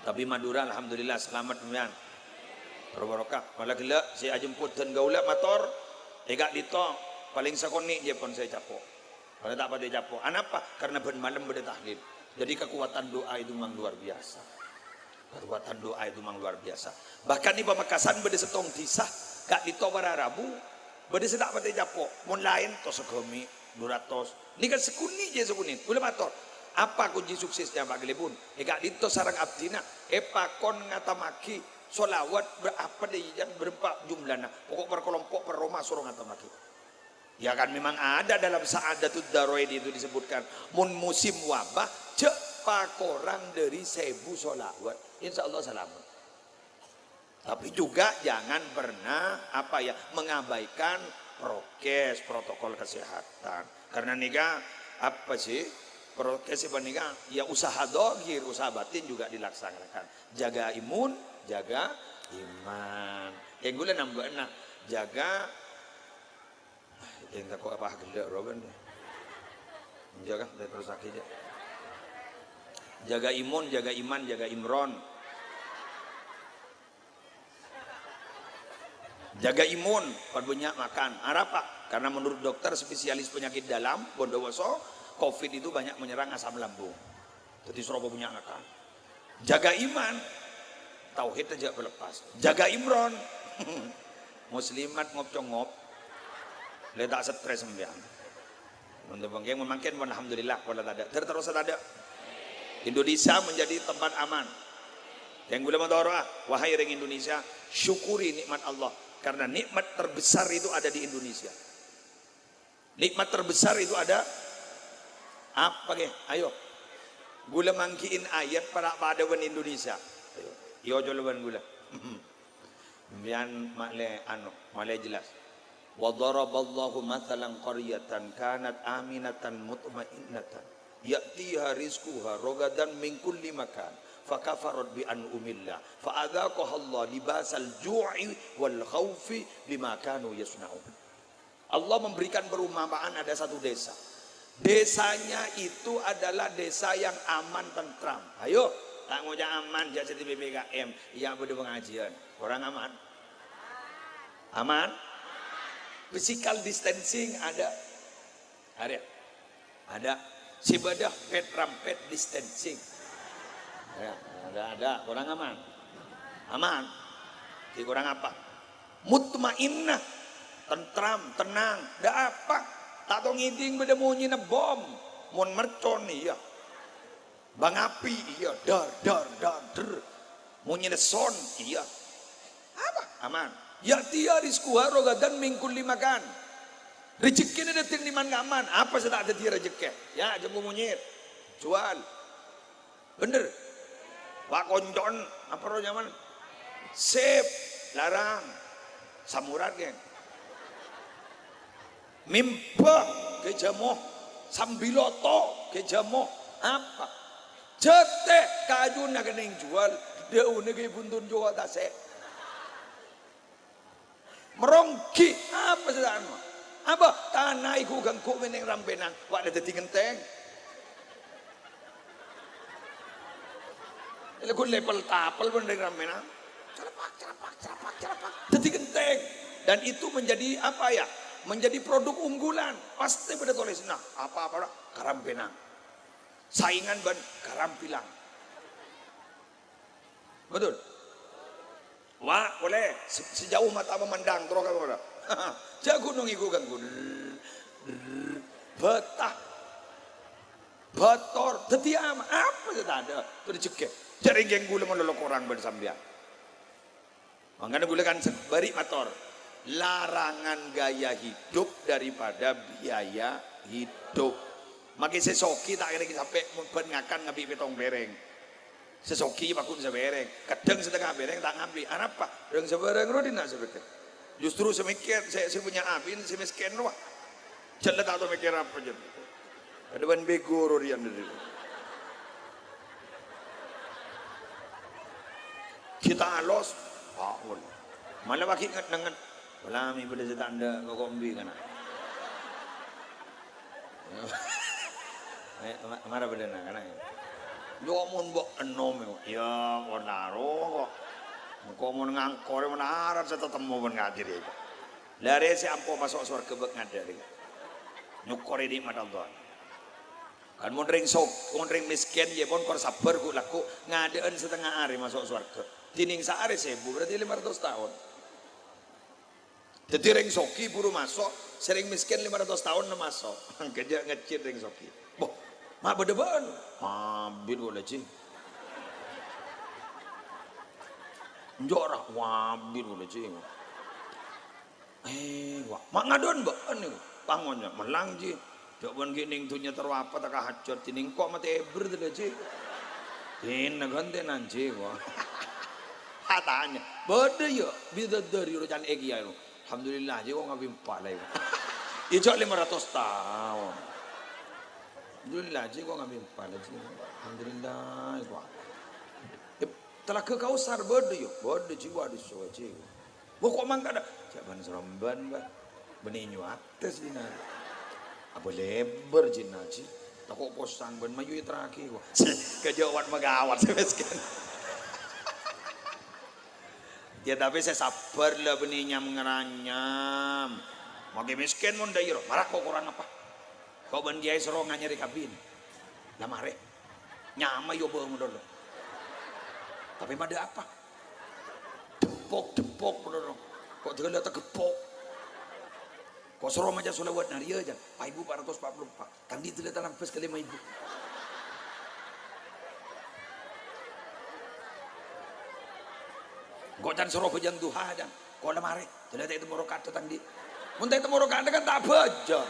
Tapè Madhurâ, alhamdulillah, salamet sampèyan. Ro-, barokah. Mala ghellâ' sè ajemput dân kaulâ mator, è ka'dinto palèng sakonè' jâ pon sè ècapo'. Padahal ta' patè ècapo'. Anapa? Karena bân malem bâdâ tahlil. Jadi kekuatan doa itu memang luar biasa. Kekuatan doa itu memang luar biasa. Bahkan è Pamekasan bâdâ sèttong dhisa, ka'dinto para rabu, bâdâ sè ta' patè ècapo'. Mon laèn, to saghâmè', du ratos. Nèka sakonè' jâ sakonè'. Kaulâ mator, apa kunci suksesnya, Pak Glebun? È ka'dinto sareng abdhina, èpakon ngatammaghi sholawat bâ-, apa dâ' iyâ bârâmpa jumlana. Pokok per kelompok, per roma soro ngatammaghi. Ya kan, memang ada dalam Sa'adatud Darain itu disebutkan, mon musim wabah, jâ' pakorang dâri sèbu sholawat. Insya Allah salamet. Tapi juga jangan pernah, apa ya, mengabaikan prokes, protokol kesehatan. Karena nèka, apa sih, prokes panèka, ya usaha dohir, usaha batin juga dilaksanakan. Jaga imun, jaga iman. Yang ghulâ nambâ'âna, jaga Yang tako' apa ghellâ' rowa bân. Enjâ' kan, terus lagi jâ. Jaga imun, jaga iman, jaga imron. Jaga imun, perbânnya' makan. Arapa? Karena menurut dokter spesialis penyakit dalam, bondowoso, covid itu banyak menyerang asam lambung. Dhâddhi soro perbânnya' makan. Jaga iman, tauhid jâ' palepas. Jaga imron, muslimat ngop-congop, lè ta' stres sampèyan. Mon bângkèng, mon mangkèn, mon alhamdulillah, pola tadâ'. Ter-, terus tadâ'. Indonesia menjadi tempat aman. Yang ghulâ matoro'a, wahai rèng Indonesia, syukuri nikmat Allah. Karena nikmat terbesar itu ada di Indonesia. Nikmat terbesar itu ada apa, ghi? Ayo. Ghulâ mangghi'in ayat para' padâ bân Indonesia. Ayo. Iyo, coba bân ghulâ. Sampèyan ma'lè, anu, ma'lè jelas. "Wa daraballahu matsalan qaryatan kanat aminatan mutmainnatan ya'tiha rizquha ragadan min kulli makan. Fakafarat bi an'umillah. Fa'adzaqahallahu libasal ju'i wal khaufi bima kanu yasna'un." Allah memberikan perumpamaan ada satu desa. Desanya itu adalah desa yang aman, tentram. Ayo, ta' ngoca' aman, jâ' sè di P P K M, ya bâdâ pengajian. Korang aman? Aman? Physical distancing ada. Ada. Ada. Sè bâdâ pet rampet distancing. Ya, ada, ada. Korang aman? Aman. Sè korang apa? Mutmainnah, tentram, tenang, ndak apa. Ta' tao ngèdhing bâdâ monyèna bom. Mon mercon, iyâ. Bâng api, iyâ. Dar, dar, dar, der. Monyèna son, iyâ. Apa? Aman. Ya'tiha rizquha ragadan min kulli makan. Rejekkèna dâteng è man-nga'man. Apa sè ta' dhâddhiyâ rejekkè? Ya, jhâ' monyèt. Jual. Bhender? Wa' konco'en, apa roh nyaman? Sip, larang. Samurat, ghi. Mimba, ghi jhâmo. Sambiloto, ghi jhâmo. Apa? Jhâtè, kajuna kennèng juwâl, dâuna ghi bhuntun juwâl tasè'. Maronggi, apa sè ta' anu? Apa? Tana è ghu-ghângghu mènèng rampènan, wa' la dhâddhi ghentèng. Lagu lepel-tapel mènèng rampènan. Carapak, carapak, carapak, carapak. Dhâddhi ghentèng. Dan itu menjadi apa ya? Menjadi produk unggulan. Pasti bâdâ tolèsanna. Apa-apa, karampènan. Saingan bân karampilang. Betul? Wa', polè, se-, sejauh mata memandang, terro ka kono. Jhâ' ghunong è ghu-ghângghu. Bâtah. Bâtor. Dhâddhi ama-, apa sè tadâ'? Terro jhegghi'. Jhâ' rèng ghulâ malolo korang bân sampèyan. Mangkana ghulâ kan se-, bâri' mator, larangan gaya hidup daripada biaya hidup. Makè sè soghi ta' kèra sampè' bân ngakan ngabi' pèttong pèrèng. Sè soghi pagghun sapèrèng, kadhâng satengnga pèrèng ta' ngabi'. Arapa? Rèng sabârâng ro dinna' sè bhender. Justru sè mèkkèr, sè, sè punya abin, sè mèskèn rowa. Jhâ' la ta' tao mèkkèr apa, jhâ'. Adâ bân bego ro rèyan dhâri. Kita alos, ampon. Mala paghi' nget-nenget. Wala mè' bâdâ sè ta' endâ' koko embi' kana'. Eh, ma-, mara bâdâna kana'. Yo, mon mbok enom, yo. Ya, mon aro kok. Engko' mon ngangkor, mon arat sè tatemmo bân ngajhâri kok. Larè sè ampo maso' sowarghâ bâk ngadhâri. Nyokkorè nè'mat Allah. Kan mon rèng sok-, mon rèng mèskèn, ya pon kor sabbhâr ghu'-lagghu', ngadâ'ân satengnga arè maso' sowarghâ. Dhinèng saarè sèbu, berarti lèma ratos taon. Dhâddhi rèng soghi buru maso', sè rèng mèskèn lèma ratos taon na maso'. Kèjhâ' ngejjhit rèng soghi. Boh, ma' bâdâ bân. Abit wala, Ji. Enjâ' ra, abit wala, Ji. Eh, wa, ma' ngadâ'ân bân nèko. Pangonya, mellang, Ji. Jhâ' bân ghi' nèng dhunnya terro apa ta' kahajhât, dhinèng engko' matè èbher tadâ', Ji. Dina ghântènan, Ji, wa. Atanya, bâdâ, ya, bidadari rocan èkèya, ro. Alhamdulillah, Ji, kok ngabimpa la, ya. Ijâ' lèma ratos taon. Alhamdulillah, Ji, kok ngabimpa la, Ji. Alhamdulillah, kok. Eh, Talaga Kausar bâdâ, ya? Bâdâ, Ji, wa, dissa, Ji. Wa, kok mangkana? Jhâ' bân-sorombân, Bâ. Bânnè nyo attas, Ji, na. Apa lèbâr, Ji, na, Ji? Tako' posang bân mayu èterraghi, wa. Kajâwât magawat, sè mèskèn. Ya, tapè sè sabbhâr la bânnè nyam-ngaranyam. Maghi mèskèn mon dâ'iyâ, ro. Mara kok korang apa? Kok bân kèyaè soro nganyarè kabin. La marè. Nyama yo bâ' mon dolo. Tapè padâ apa? Dempok-dempok mon dolo. Kok dâla tageppok. Kok soro maca sholawat nariyah, jân. Pa' èbu pa' ratos pa' polo empa'. Tang dhi' dâla talambâs ka lèma èbu. Engko' can soro bhâjâng duha, can. Kok la marè, dâla ta' ètemmo roka'at tang dhi'. Mon ta' ètemmo roka'at kan ta' bhâjâng.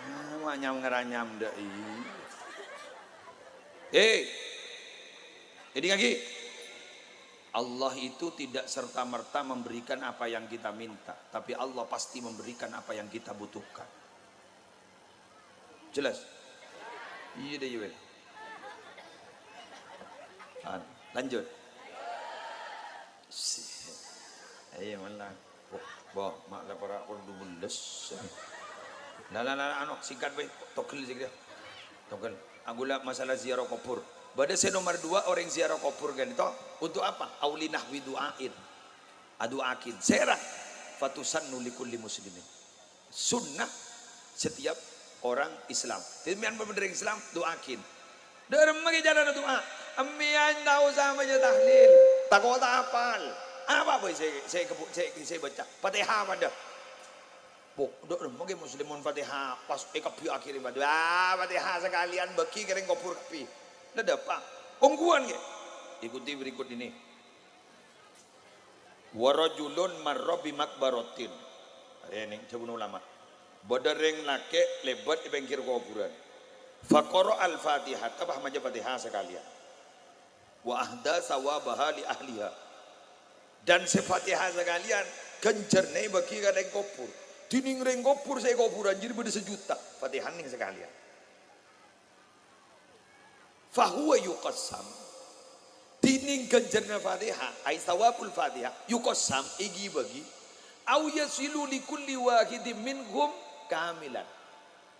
Ah, ma' nyam-ngaranyam dâ'i. Eh, èdingngaghi. Allah itu tidak serta-merta memberikan apa yang kita minta, tapi Allah pasti memberikan apa yang kita butuhkan. Jelas? Iyâ dâ, iyâ, wèl. An, lanjut. Si-, ayo, malah. Wah, bah, ma' la para' pon dubellâs. Nah, nah, nah, anu, singkat, wè. Togel sè kèya. Togel. Angghuy la masalah ziarah kubur. Bâdâ sè nomer dua, orèng ziarah kubur kan, to? Untuk apa? Au li nahwi du'ain. Adu'akin. Sèra? Fatusannu li kulli muslimin. Sunnah setiap orang Islam. Dâddhi, sampèyan bân orèng Islam, du'akin. Dâ' remma ghi' carana du'a. Sampèyan ta' osa maca tahlil. Tako' ta' apal. Apa bhâi sè, sè, sè, sè èbâca? Fatihah padâ. Bu, dâ' remma ghi' Muslim mon Fatihah pas èkabbhi akhèrè padâ. Ah, Fatihah sakalèyan bâghi ka rèng kobhur kabbhi. Nèddhâ apa? Ongghuwân ghi'. Ikuti berikut ini. "Wa rajulun marra bi maqbaratin." Arèya nèng dhâbuna ulama. Bâdâ rèng lakè' lèbât è pèngghir kobhurân. "Fa qara'al Fatihata," pas maca Fatihah sakalèyan. "Wa ahda tsawabaha li ahliha." Dan sè Fatihah sakalèyan, ghânjhârna èbâghi ka rèng kobhur. Dhinèng rèng kobhur sè è kobhurân jârèya bâdâ sajuta. Fatihah nèng sakalèyan. Fahuwa yuqassam, dhinèng ghânjhârna Fatihah, ai tsawabul Fatihah, yuqassam, èghi-bâghi, au yasilu li kulli wahidin minhum kamilan.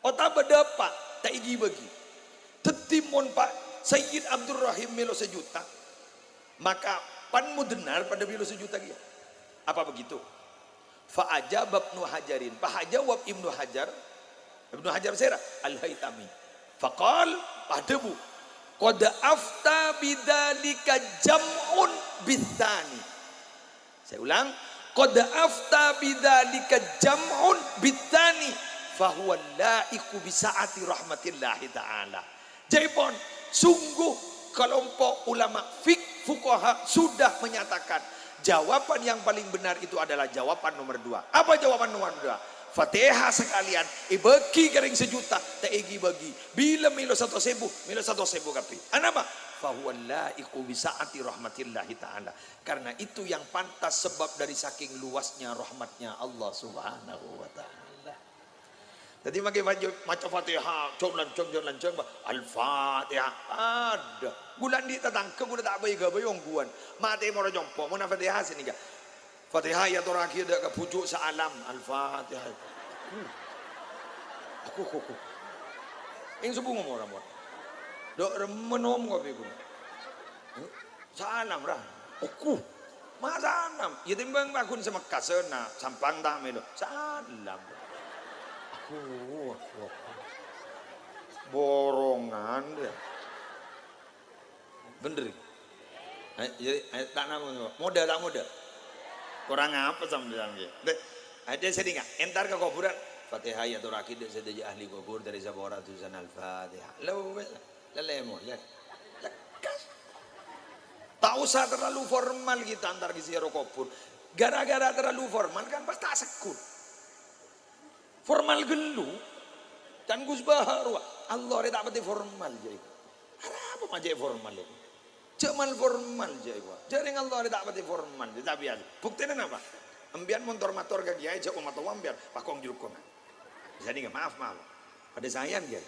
Otabâ dâpa' ta' èghi-bâghi. Dâddhi, mon Pa' Sayyid Abdurrahim mèlo sajuta, maka pan Mudennar padâ mèlo sajuta kèya. Apa begitu? Fa ajaba Ibnu Hajarin, pas ajâwâb Ibnu Hajar, Ibnu Hajar sèra? Al-Haitami. Faqal, pas adhâbu, "Qad afta bidzalika jam'un bitsani." Saya ulang, "Qad afta bidzalika jam'un bitsani, fa huwa laiqu bi sa'ati rahmatillahi ta'ala." Ca'èpon, sungguh kalompo' ulama fik-, fuqaha sudah menyatakan jawaban yang paling benar itu adalah jawaban nomor dua. Apa jawaban nomor dua? Fatihah sakalèyan èbâghi ka rèng sajuta, ta' èghi-bâghi. Bilâ mèlo satos èbu, mèlo satos èbu kabbhi. Anapa? Fa huwa laiqu bi sa'ati rahmatillahi ta'ala. Karena itu yang pantas sebab dari saking luasnya rahmatnya Allah Subhanahu wa Ta'ala. Dâddhi, maghi maca, maca Fatihah, jhâng-lanjhâng, jhâng-lanjhâng, Al-Fatihah. Adâ. Ghulâ andi' tatangghâ, ghulâ ta' bhâi-ghâbây ongghuwân. Matè moro compo', mon Fatihah sè nèka. Fatihah èyatorraghi dâ' ka bhuju' saalam. Al-Fatihah. Hmm. Aku, aku, aku. Eng subu ngomong ra, mon. Dok remmen om kopi kun. Salam, ra. Oku. Ma salam. Ya timbang pagun semekkasen, nah, sampang ta' melo. Salam. Aku, aku, aku. Borongan dia. Bener. Ayo, jadi, ayo, ta' napa, napa? Modâ, ta' modâ? Korang apa sampèyan, ghi? Dek, ayo, dek, sèdingngâ. Entar ka kobhurân. Fatihah èyatorraghi dek sadhâjâ ahli kobhur dâri sapora dusan Al-Fatihah. Lho, wes. Lelemo, le. Lekas. Tak usah terlalu formal kita antar ka ziarah kubur. Gara-gara terlalu formal kan pas ta' segghut. Formal ghâllu. Can Gus Bahar, wah. Allah rè ta' patè formal, jâ' iku. Arapa ma' jâ' formal iku? Jâ' mal-formal, jâ' iku. Jâ' rèng Allah rè ta' patè formal, jâ' ta' biyasa. Buktèna napa? Empèyan mon tor-mator ka kiyaè, jâ' omatowa empèyan, pakong jhuko'. Bisa nèka, maaf, maaf. Padâ saèyan, kiyaè.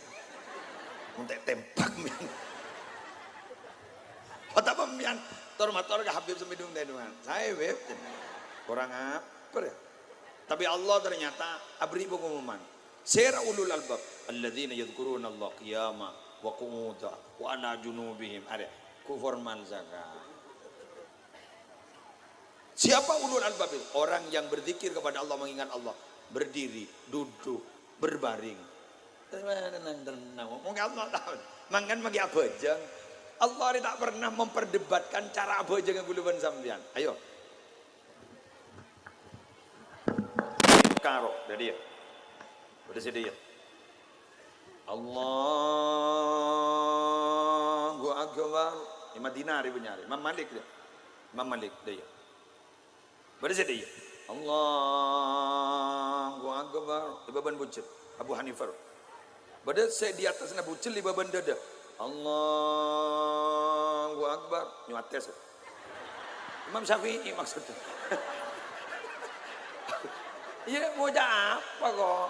Mon ta' tembak, empèyan. Otabâ empèyan tor-mator ka Habib Sambidung Tèdungan. Saè, Bib. Korang apa, ya? Tapi Allah ternyata abri pengumuman. Sèra ulul albab? Alladzina yadzkurunallaha qiyaman wa qu'udan wa ala junubihim. Arè, ku formal sakalè. Siapa ulul albab itu? Orang yang berzikir kepada Allah, mengingat Allah. Berdiri, duduk, berbaring. Tenang, tenang. Mungkin Allah tahu. Mangkana manggi abhâjâng. Allah ini tak pernah memperdebatkan cara abhâjângnga ghulâ bân sampèyan. Ayo. Karo, dâddhi, ya. Bâdâ sè dâjâ. Allahu Akbar. È Madinah rè bânnya'na. Imam Malik, dâ. Imam Malik, dâjâ. Bâdâ sè dâjâ. Allahu Akbar. È bâbâna bhujâ. Abu Hanifah. Bâdâ sè di attasna bhujâ è bâbâna dâdâ. Allahu Akbar. Nyuwates. Imam Syafi'i maksudnya. Iyâ, bocah apa kok?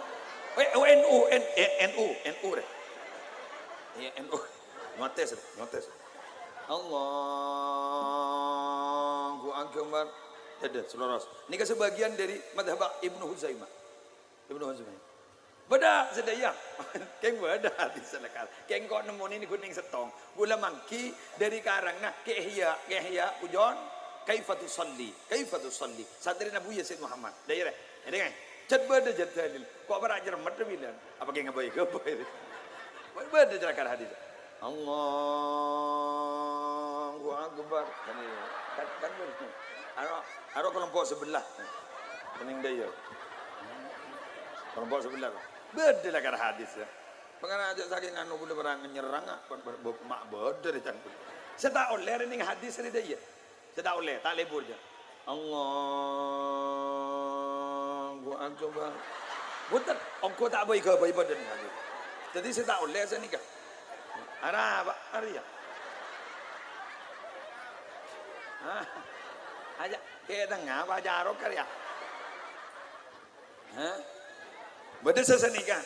Eh, oh, N U, N-, eh, N U, N U rè. Iyâ, N U. Nyuwates, nyuwates. Allahu Akbar. Dâdâ, sè loros. Nèka sebagian dari madhab Ibnu Huzaimah. Ibnu Huzaimah. Bâdâ sadhâjâ. Kèng bâdâ hadis lakar. Kèng ko' nemmonè nèko nèng sèttong. Ghulâ mangghi dâri karangnga Kè Ihya, Kè Ihya, Pujon. Kaifa tusalli? Kaifa tusalli? Santrèna Buya Said Muhammad. Dâ' iyâ, rè. Dâ' iyâ, rè. Cè' bâdâ jhâ' dalil. Ko' para' jhâremmet bilân. Apa kèng ngabây-ngabây? Bâdâ lakar hadis. Allahu Akbar. Kan, kan, kan. Aro, aro kelompok sebelah. Kuning dâjâ. Kelompok sebelah. Bâdâ lakar hadis, yâ. Mangkana ajâ' sakèng anu ghulâ bârâng nyerrang, ah, bâ-, bâ-, bâ-, ma' bâdâ rè can. Sè ta' ollè rèng hadis rè dâjâ. Sè ta' ollè, ta' lebur, jâ. Allahu Akbar. Bhunten, ongghu ta' bâi-ghâbâi bâdâna. Dâddhi sè ta' ollè sanèka. Arapa, arèya. Hah? Ajâ', kè tengnga apa jârok karè, yâ? Hah? Bâdâ sè sanèka.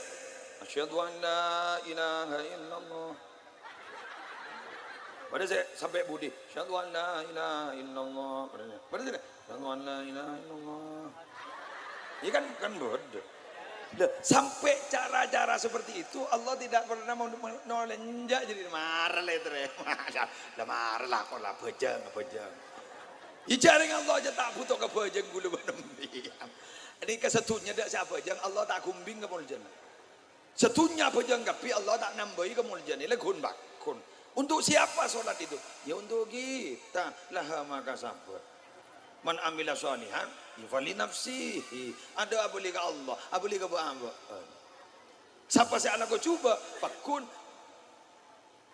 Asyhadu an la ilaha illallah. Bâdâ sè sampè' budi. Asyhadu an la ilaha illallah. Bâdâ sè, bâdâ sè, asyhadu an la ilaha illallah. Iyâ kan, kan bâdâ. Lah, sampai cara-cara seperti itu Allah tidak pernah mau, mau, nolè enjâ' jadi mara lè, trè. Lah mara la, ko' la bhâjâng, bhâjâng. Iyâ jhâ' rèng Allah jhâ' ta' bhuto ka bhâjâng ghulâ bân empèyan. Nèka sadhunnya dâ' sè abhâjâng, Allah ta' ghumbing ka moljâna. Sadhunnya abhâjâng kabbhi, Allah ta' nambâi kamoljâna, la ghun bhâghun. Untuk siapa salat itu? Ya untuk kita. Laha ma kasabat. Man amila shalihan, ya fali nafsihi. Adâ' abâli ka Allah, abâli ka bâ'-abâ'ân. Sapa sè alako jhubâ', pagghun.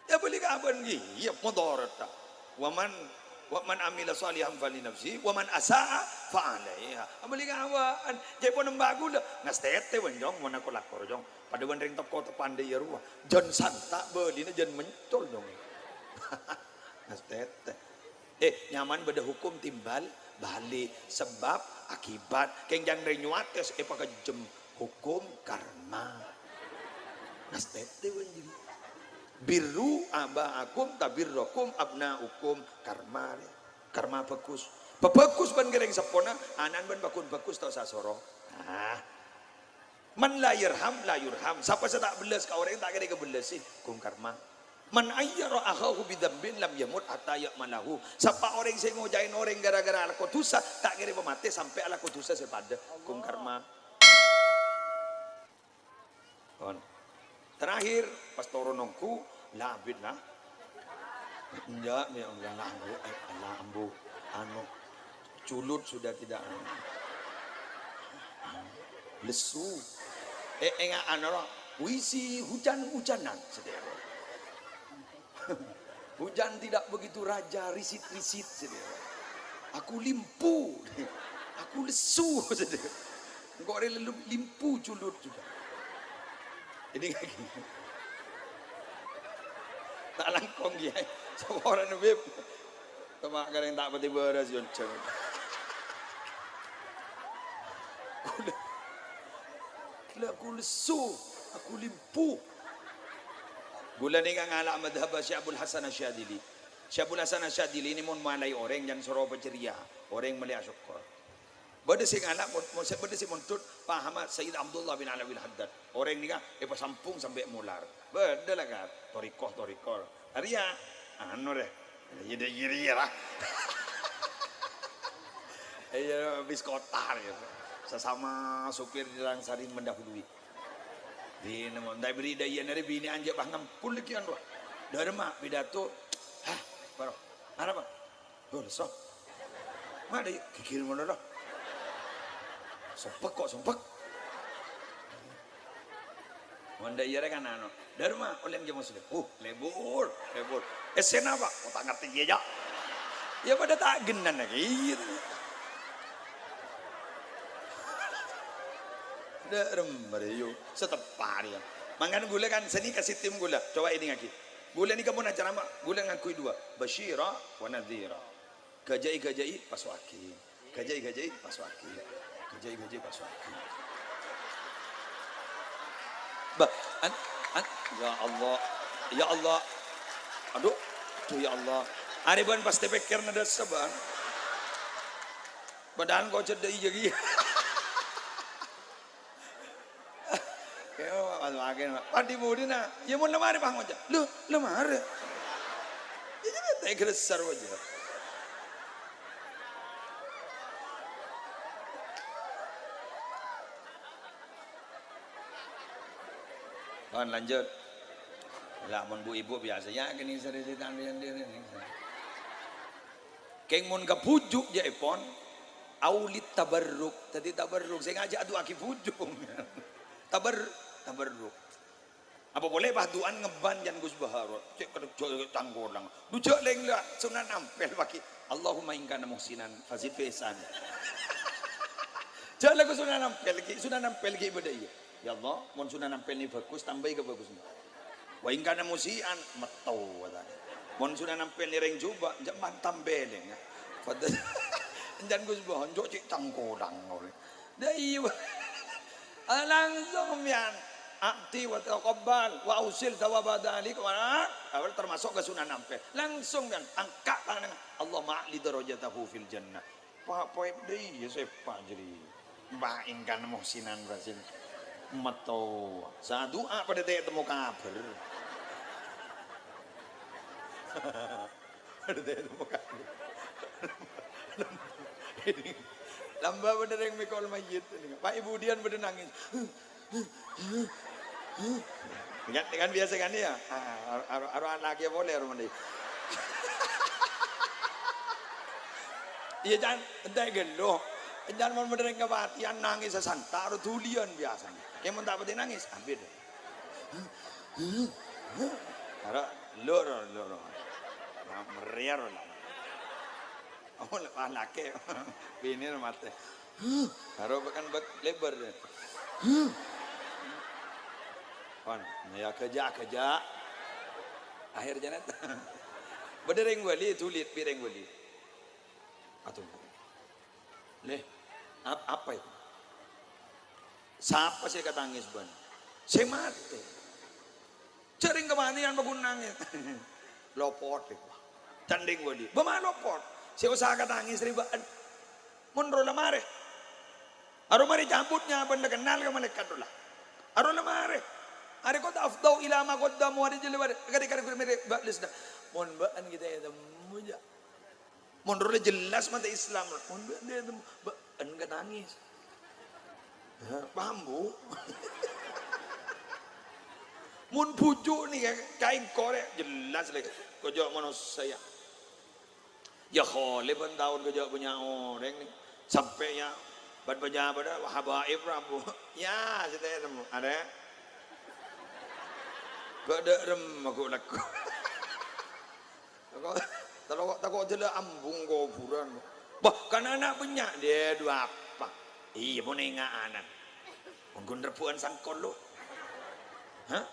Abâli ka abâ'ân, iyâ, motorot, ta. Wa man, wa man amila shalihan fali nafsihi, wa man asa'a fa alaiha. Abâli ka abâ'ân. Jhâ' pon emba' ghulâ. Ngastètè, bân, Jong, mon ako lakor, Jong. Padâ bân rèng tepko tepandhâ iyâ rowa. Jân santa' bâlina jân mencol, Jong. Ngastètè. Eh, nyaman bâdâ hukum timbal bâli', sebab akibat. Kèng jhân rèng nyuwates èpakejjhem hukum karma. Ngastètè bân jârèya. Birru aba'akum tabirrukum abna'ukum. Karma, rè. Karma bhâghus. Pabhâghus bân kèrèng seppona, ana'na bân pagghun bhâghus ta' osa soro. Ah. Man la yarham, la yurham. Sapa sè ta' bellas ka orèng, ta' kèra èkabellasi. Ghun karma. Man ayyara akhahu bidzambin lam yamut hatta ya'malahu. Sapa orèng sè ngoca'è orèng ghârâ-ghârâ alako dhusa, ta' kèra èpamatè sampè' alako dhusa sè padâ. Ghun karma. Pon. Terakhir, pas toron ongghu, la abit la. Enjâ', ya Allah, la ambu, eh, la ambu. Anu, culut sudah tidak, anu. Lesu. Eh, enga' anu, lo. Puisi hujan-hujanan, saudara. Hujan tidak begitu raja, risit-risit, saudara. Aku limpu. Aku lesu, saudara. Engko' rè lem-, limpu culut juga. Ini kaki. Ta' langkong, ya. Saporana, Bib. Coma karèng ta' patè bârâs, yonjhâng. Aku le-, aku lesu, aku limpu. Ghulâ nèka ngala' madhâbbhâ Syekh Abul Hasan Asyadzili. Syekh Abul Hasan Asyadzili nèka mon malaè orèng jhân soro pacèriya, orèng mellè asokkor. Bâdâ sè ngala', mon-, mon-, bâdâ sè mondhut pahama Sayyid Abdullah bin Alawil Haddad. Orèng nèka èpasambhung sampè' molar. Bâdâ la, Kak. Thorèko, thorèko. Arèya, anu, rè. Iyâ, dâ-, iyâ, iyâ, la. Iyâ, bis kota, rè. Sesama supir yang saling mendahului. Dina mon, ta' bâri' dâ' iyâ nèka binè' anjâ' pas ngempol lagi, anu, rè. Dârma, pidato. Hah, bâro. Arapa? Loh, lesso. Ma' dâ' iyâ ghighir ngono, lo. Sompek kok, sompek. Mon dâ' iyâ rè kan anu, "Dârma, ollè jhâ' Muslim." "Uh, lebur, lebur." "Essèna, Pak?" "Oh, ta' ngartè iyâ, Cak." Iyâ padâ ta' ghenna' lagi, iyâ. Dâ' remma rè, yu, sateppa rè, iyâ. Mangkana ghulâ kan sè nèka sistem ghulâ. Coba èdingngaghi. Ghulâ nèka mon acara ma', ghulâ ngangghuy duwâ, basyira wa nadzira. Ghâjâi-ghâjâi, pasowaghi. Ghâjâi-ghâjâi, pasowaghi. Ghâjâi-ghâjâi, pasowaghi. Bah, an-, an-, ya Allah. Ya Allah. Adhu, adhu, ya Allah. Arè bâ'na pastè pèkkèrna dâssa, bâ'na. Padahal engko' cè' dâ' iyâ, ghi. Kèya, Pak, pas makan, Pak. Pas dhi-budhina, iyâ mon la marè, Pak, ngoca', "Lho, la marè." Iyâ, jârèya ta' èghâlessar, wajâ. Pon, lanjut. La, mon bu-ibu biyasa, ya, kènè' sè-, sè-, sè-, Kèng mon ka bhuju' jâ'èpon, aulit tabarruk. Dhâddhi tabarruk, sè ngajhâk adu'aaghi bhuju'. Tabar-, tabarruk. Apa polè pas du'ana ngèbân jhân Gus Baharot. Cè' kadhuk jâ' cangkolang. Dhu jâ' lèng la Sunan Ampel paghi'. Allahumma in kana muhsinan fazid fi ihsani. Jâ' lagu Sunan Ampel ghi', Sunan Ampel ghi' bâdâ iyâ. Ya Allah, mon Sunan Ampel nè bhâghus, tambâi kabhâghusân. Wa in kana musi'an, metto, katanya. Mon Sunan Ampel nè rèng jhubâ', jhâ' mantam bèlèng, ya. Padahal, jhân Gus Baharot, jâ' cè' cangkolang, olè. Dâ' iyâ. Ah, langsung, mèyan. A'ti wa taqabbal, wa ausil thawaba dzalik, wa, apa, termasuk ka Sunan Ampel. Langsung, mèyan, angka' tangan. Allahumma a'li darajatahu fil jannah. Pa-, poèm dâ' iyâ sè pa' jârèya. Wa in kana muhsinan fazid. Metto. Sè adu'a padâ ta' temmo kabhâr. Padâ ta' temmo kabhâr. Lambâ' padâ rèng mèkol mayyit. Pak Ibu Dian padâ nangès. Kan, kan biyasa kan, ya? Ah, aro, aro, aro ana'na polè, aro mandi. Iyâ, Can, ènta' ghâllu. Can mon bâdâ rèng kapatèyan nangès sasanta, aro dhuliyân biyasana. Kèng mon ta' patè nangès, ambit. Aro, loro, loro. Nah, meriar lah. Oh, la-, lakè. Binè matè. Aro kan bâk lèbâr. Pon, ya, ghâjâ', ghâjâ'. Akhèr jhânet. Bâdâ rèng wali, dhuli bi' rèng wali. Adu. Lè, ap-, apa itu? Sapa sè katangès bâ'na? Sè matè. Jhâ' rèng kapatèyan paggun nangès. Lopot, rè. Can rèng wali. Bâ' ma' lopot. Sè osa katangès rè bâ'na. Mon rowa la marè. Aro marè cabut nyabâna kennal ka malaèkat rowa. Arowa la marè. Arè kok ta' afdau ila ma qaddamu, arè jâlâ marè. Kadhi-kadhi guru marè, bâ' lès dah. Mon bâ'ân kita ètemmo, jâ. Mon rowa la jelas mata Islam. Mon bâ'ân ètemmo, bâ'ân katangis. Hah, paham, Bu? Mon bhuju' nèka, kaèng korè, jelas lè. Kojâ' manossa, yâ. Yâ, kholè bân taon kojâ' bânnya' orèng nè. Sampè', yâ, bân pejabat, wah, habaib, Rabu. Yâ, sè ta' ètemmo. Arè. Bâ' dâ' remma ghu' lagghu'. Tako', tako', tako' jâlâ ambung kobhurân. Bâh, kan ana' bânnya', dâ' du apa? Iyâ, mon enga' ana'. Ongghu rebbhu'ân sangkol, lo. Hah?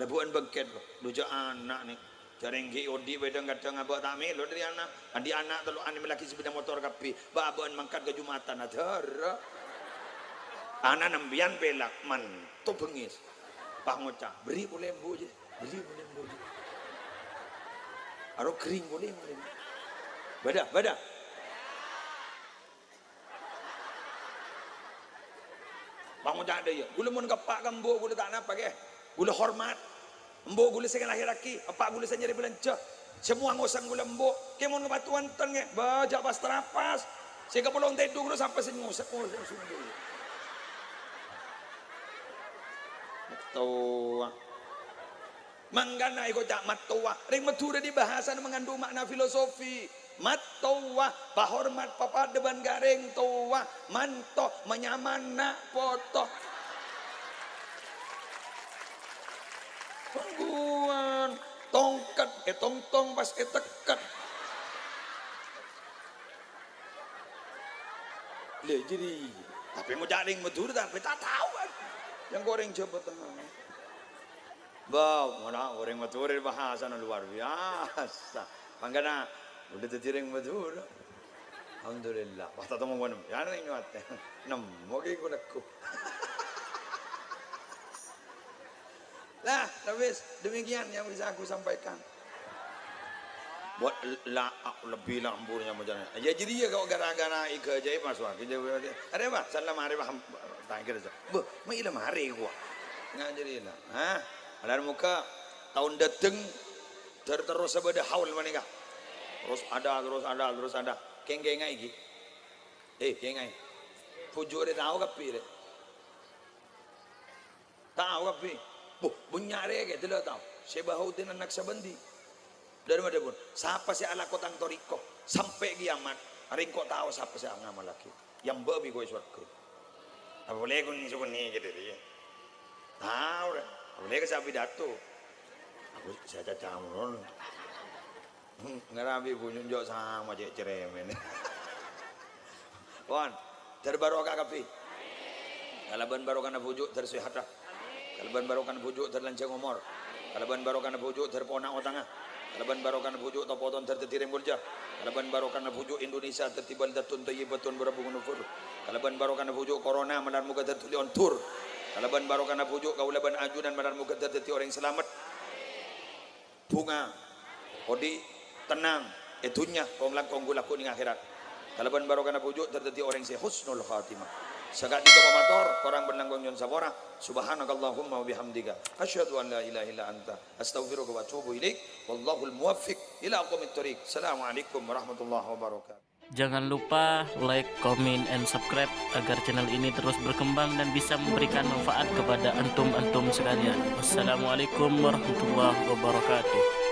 Rebbhu'ân bengket, lo. Lo, jâ' ana' nè. Jârèng ghi' odi' bâdâ kadhâng abâ' ta' mèlo dâri ana'. Andi' ana' tello' ana' mellèaghi sepeda motor kabbhi. Bâ' abâ'ân mangkat ka Jumatan, adhârâ. Ana' nembiyân pèlak, manto bengngès. Pas ngoca', "Berri' polè embu', jâ. Berri' polè embu', jâ." Aro ghering polè, polè. Bâdâ, bâdâ. Pangoca' dâ' iyâ, ghulâ mon ka eppa' ka embu' ghulâ ta' napa, kè. Ghulâ hormat. Embu' ghulâ sè ngalahèrraghi, eppa' ghulâ sè nyarè bâlânjhâ. Sè mowa ngosèng ghulâ embu'. Kè mon ngapatowân ten, kè. Bâ, jâ' pas-trapas. Sè kapolong tèdung ghulâ sampè' sè ngosèng, ngosèng sungguh. Towa. Mangkana èkoca' mattowa. Rèng Madhurâ dhi bhâsana mangandung makna filosofi. Mattowa, pahormat papadâ bân ka rèng towa. Manto, manyaman na' poto. Ongghuwân, tongket, ètongtong pas ètekket. Lha, jârèya. Tapè ngoca' rèng Madhurâ, tapè ta' tao, kan. Yang goreng Jawa Tengah. Bâ, mala orèng Madhurâ bhâsana luar biasa. Mangkana, udah dhâddhi orèng Madhurâ. Alhamdulillah. Pas tatemmo ngono. Yâ, neng nyuwat. Nemmo ghi' ghulâ ghu'. Lah, wis, demikian yang bisa aku sampaikan. Buat la, lebbi la ampon nyamana. Yâ, jârèya kok gara-gara iga jâi pas wâ. Arè, Pak, salam arè, Pak. Tangkir aja. Bâh, ma' ila marè ghuwâ. Nga' jârèya la. Hah? Lan moghâ taon dâteng ter-, terros bâdâ haul panèka. Terros ada, terros ada, terros ada. Kèng-kèngnga iki. Eh, kèngnga. Bhuju' rè tao kabbhi rè. Tao kabbhi. Buh, bânnya' rè kèdâ la tao. Sè Bahaudin anak sabândi. Dâri madhâbun, sapa sè alako tang toriko sampè' kiyamat, rèng ko' tao sapa sè ngamallaghi. Yâ mbâ' bi' ko' è sowarghâ. Apa polè kun-, sukun nèka dhâddhi, yâ. Tao, rè. Apa polè ka sè apidato. Aku sè acaca mon. Hmm, ngara bi' bhuju' jhâ' sama cè' cerèmèn. Pon, dhâr barokah kabbhi. Kalabân barokana bhuju' dhâr sèhadhâ. Kalabân barokana bhuju' dhâr lanjhâng omor. Kalabân barokana bhuju' dhâr pona otangnga. Kalabân barokana bhuju' topo ton dhâr dhâddhi rèng molja. Kalabân barokana bhuju' Indonesia dhâddhi baldatun thayyibatun wa rabbun ghafur. Kalabân barokana bhuju' corona malar moghâ dhâr dhuli ondur. Kalabân barokana bhuju' kaulâ bân ajunan malar moghâ dhâr dhâddhi orèng salamet. Bhunga, odi', tennang, è dhunnya, kong-langkong ghu-lagghu neng akhèrat. Kalabân barokana bhuju' dhâr dhâddhi orèng sè husnul khatimah. Saka'dinto pamator, korang bân langkong nyo'on sapora. Subhanakallahumma wa bihamdika. Asyhadu an la ilaha illa anta. Astaghfiruka wa atubu ilaik. Wallahul muwaffiq ila aqwamit thoriq. Assalamualaikum warahmatullahi wabarakatuh. Jangan lupa like, comment, and subscribe agar channel ini terus berkembang dan bisa memberikan manfaat kepada antum-antum sekalian. Wassalamualaikum warahmatullahi wabarakatuh.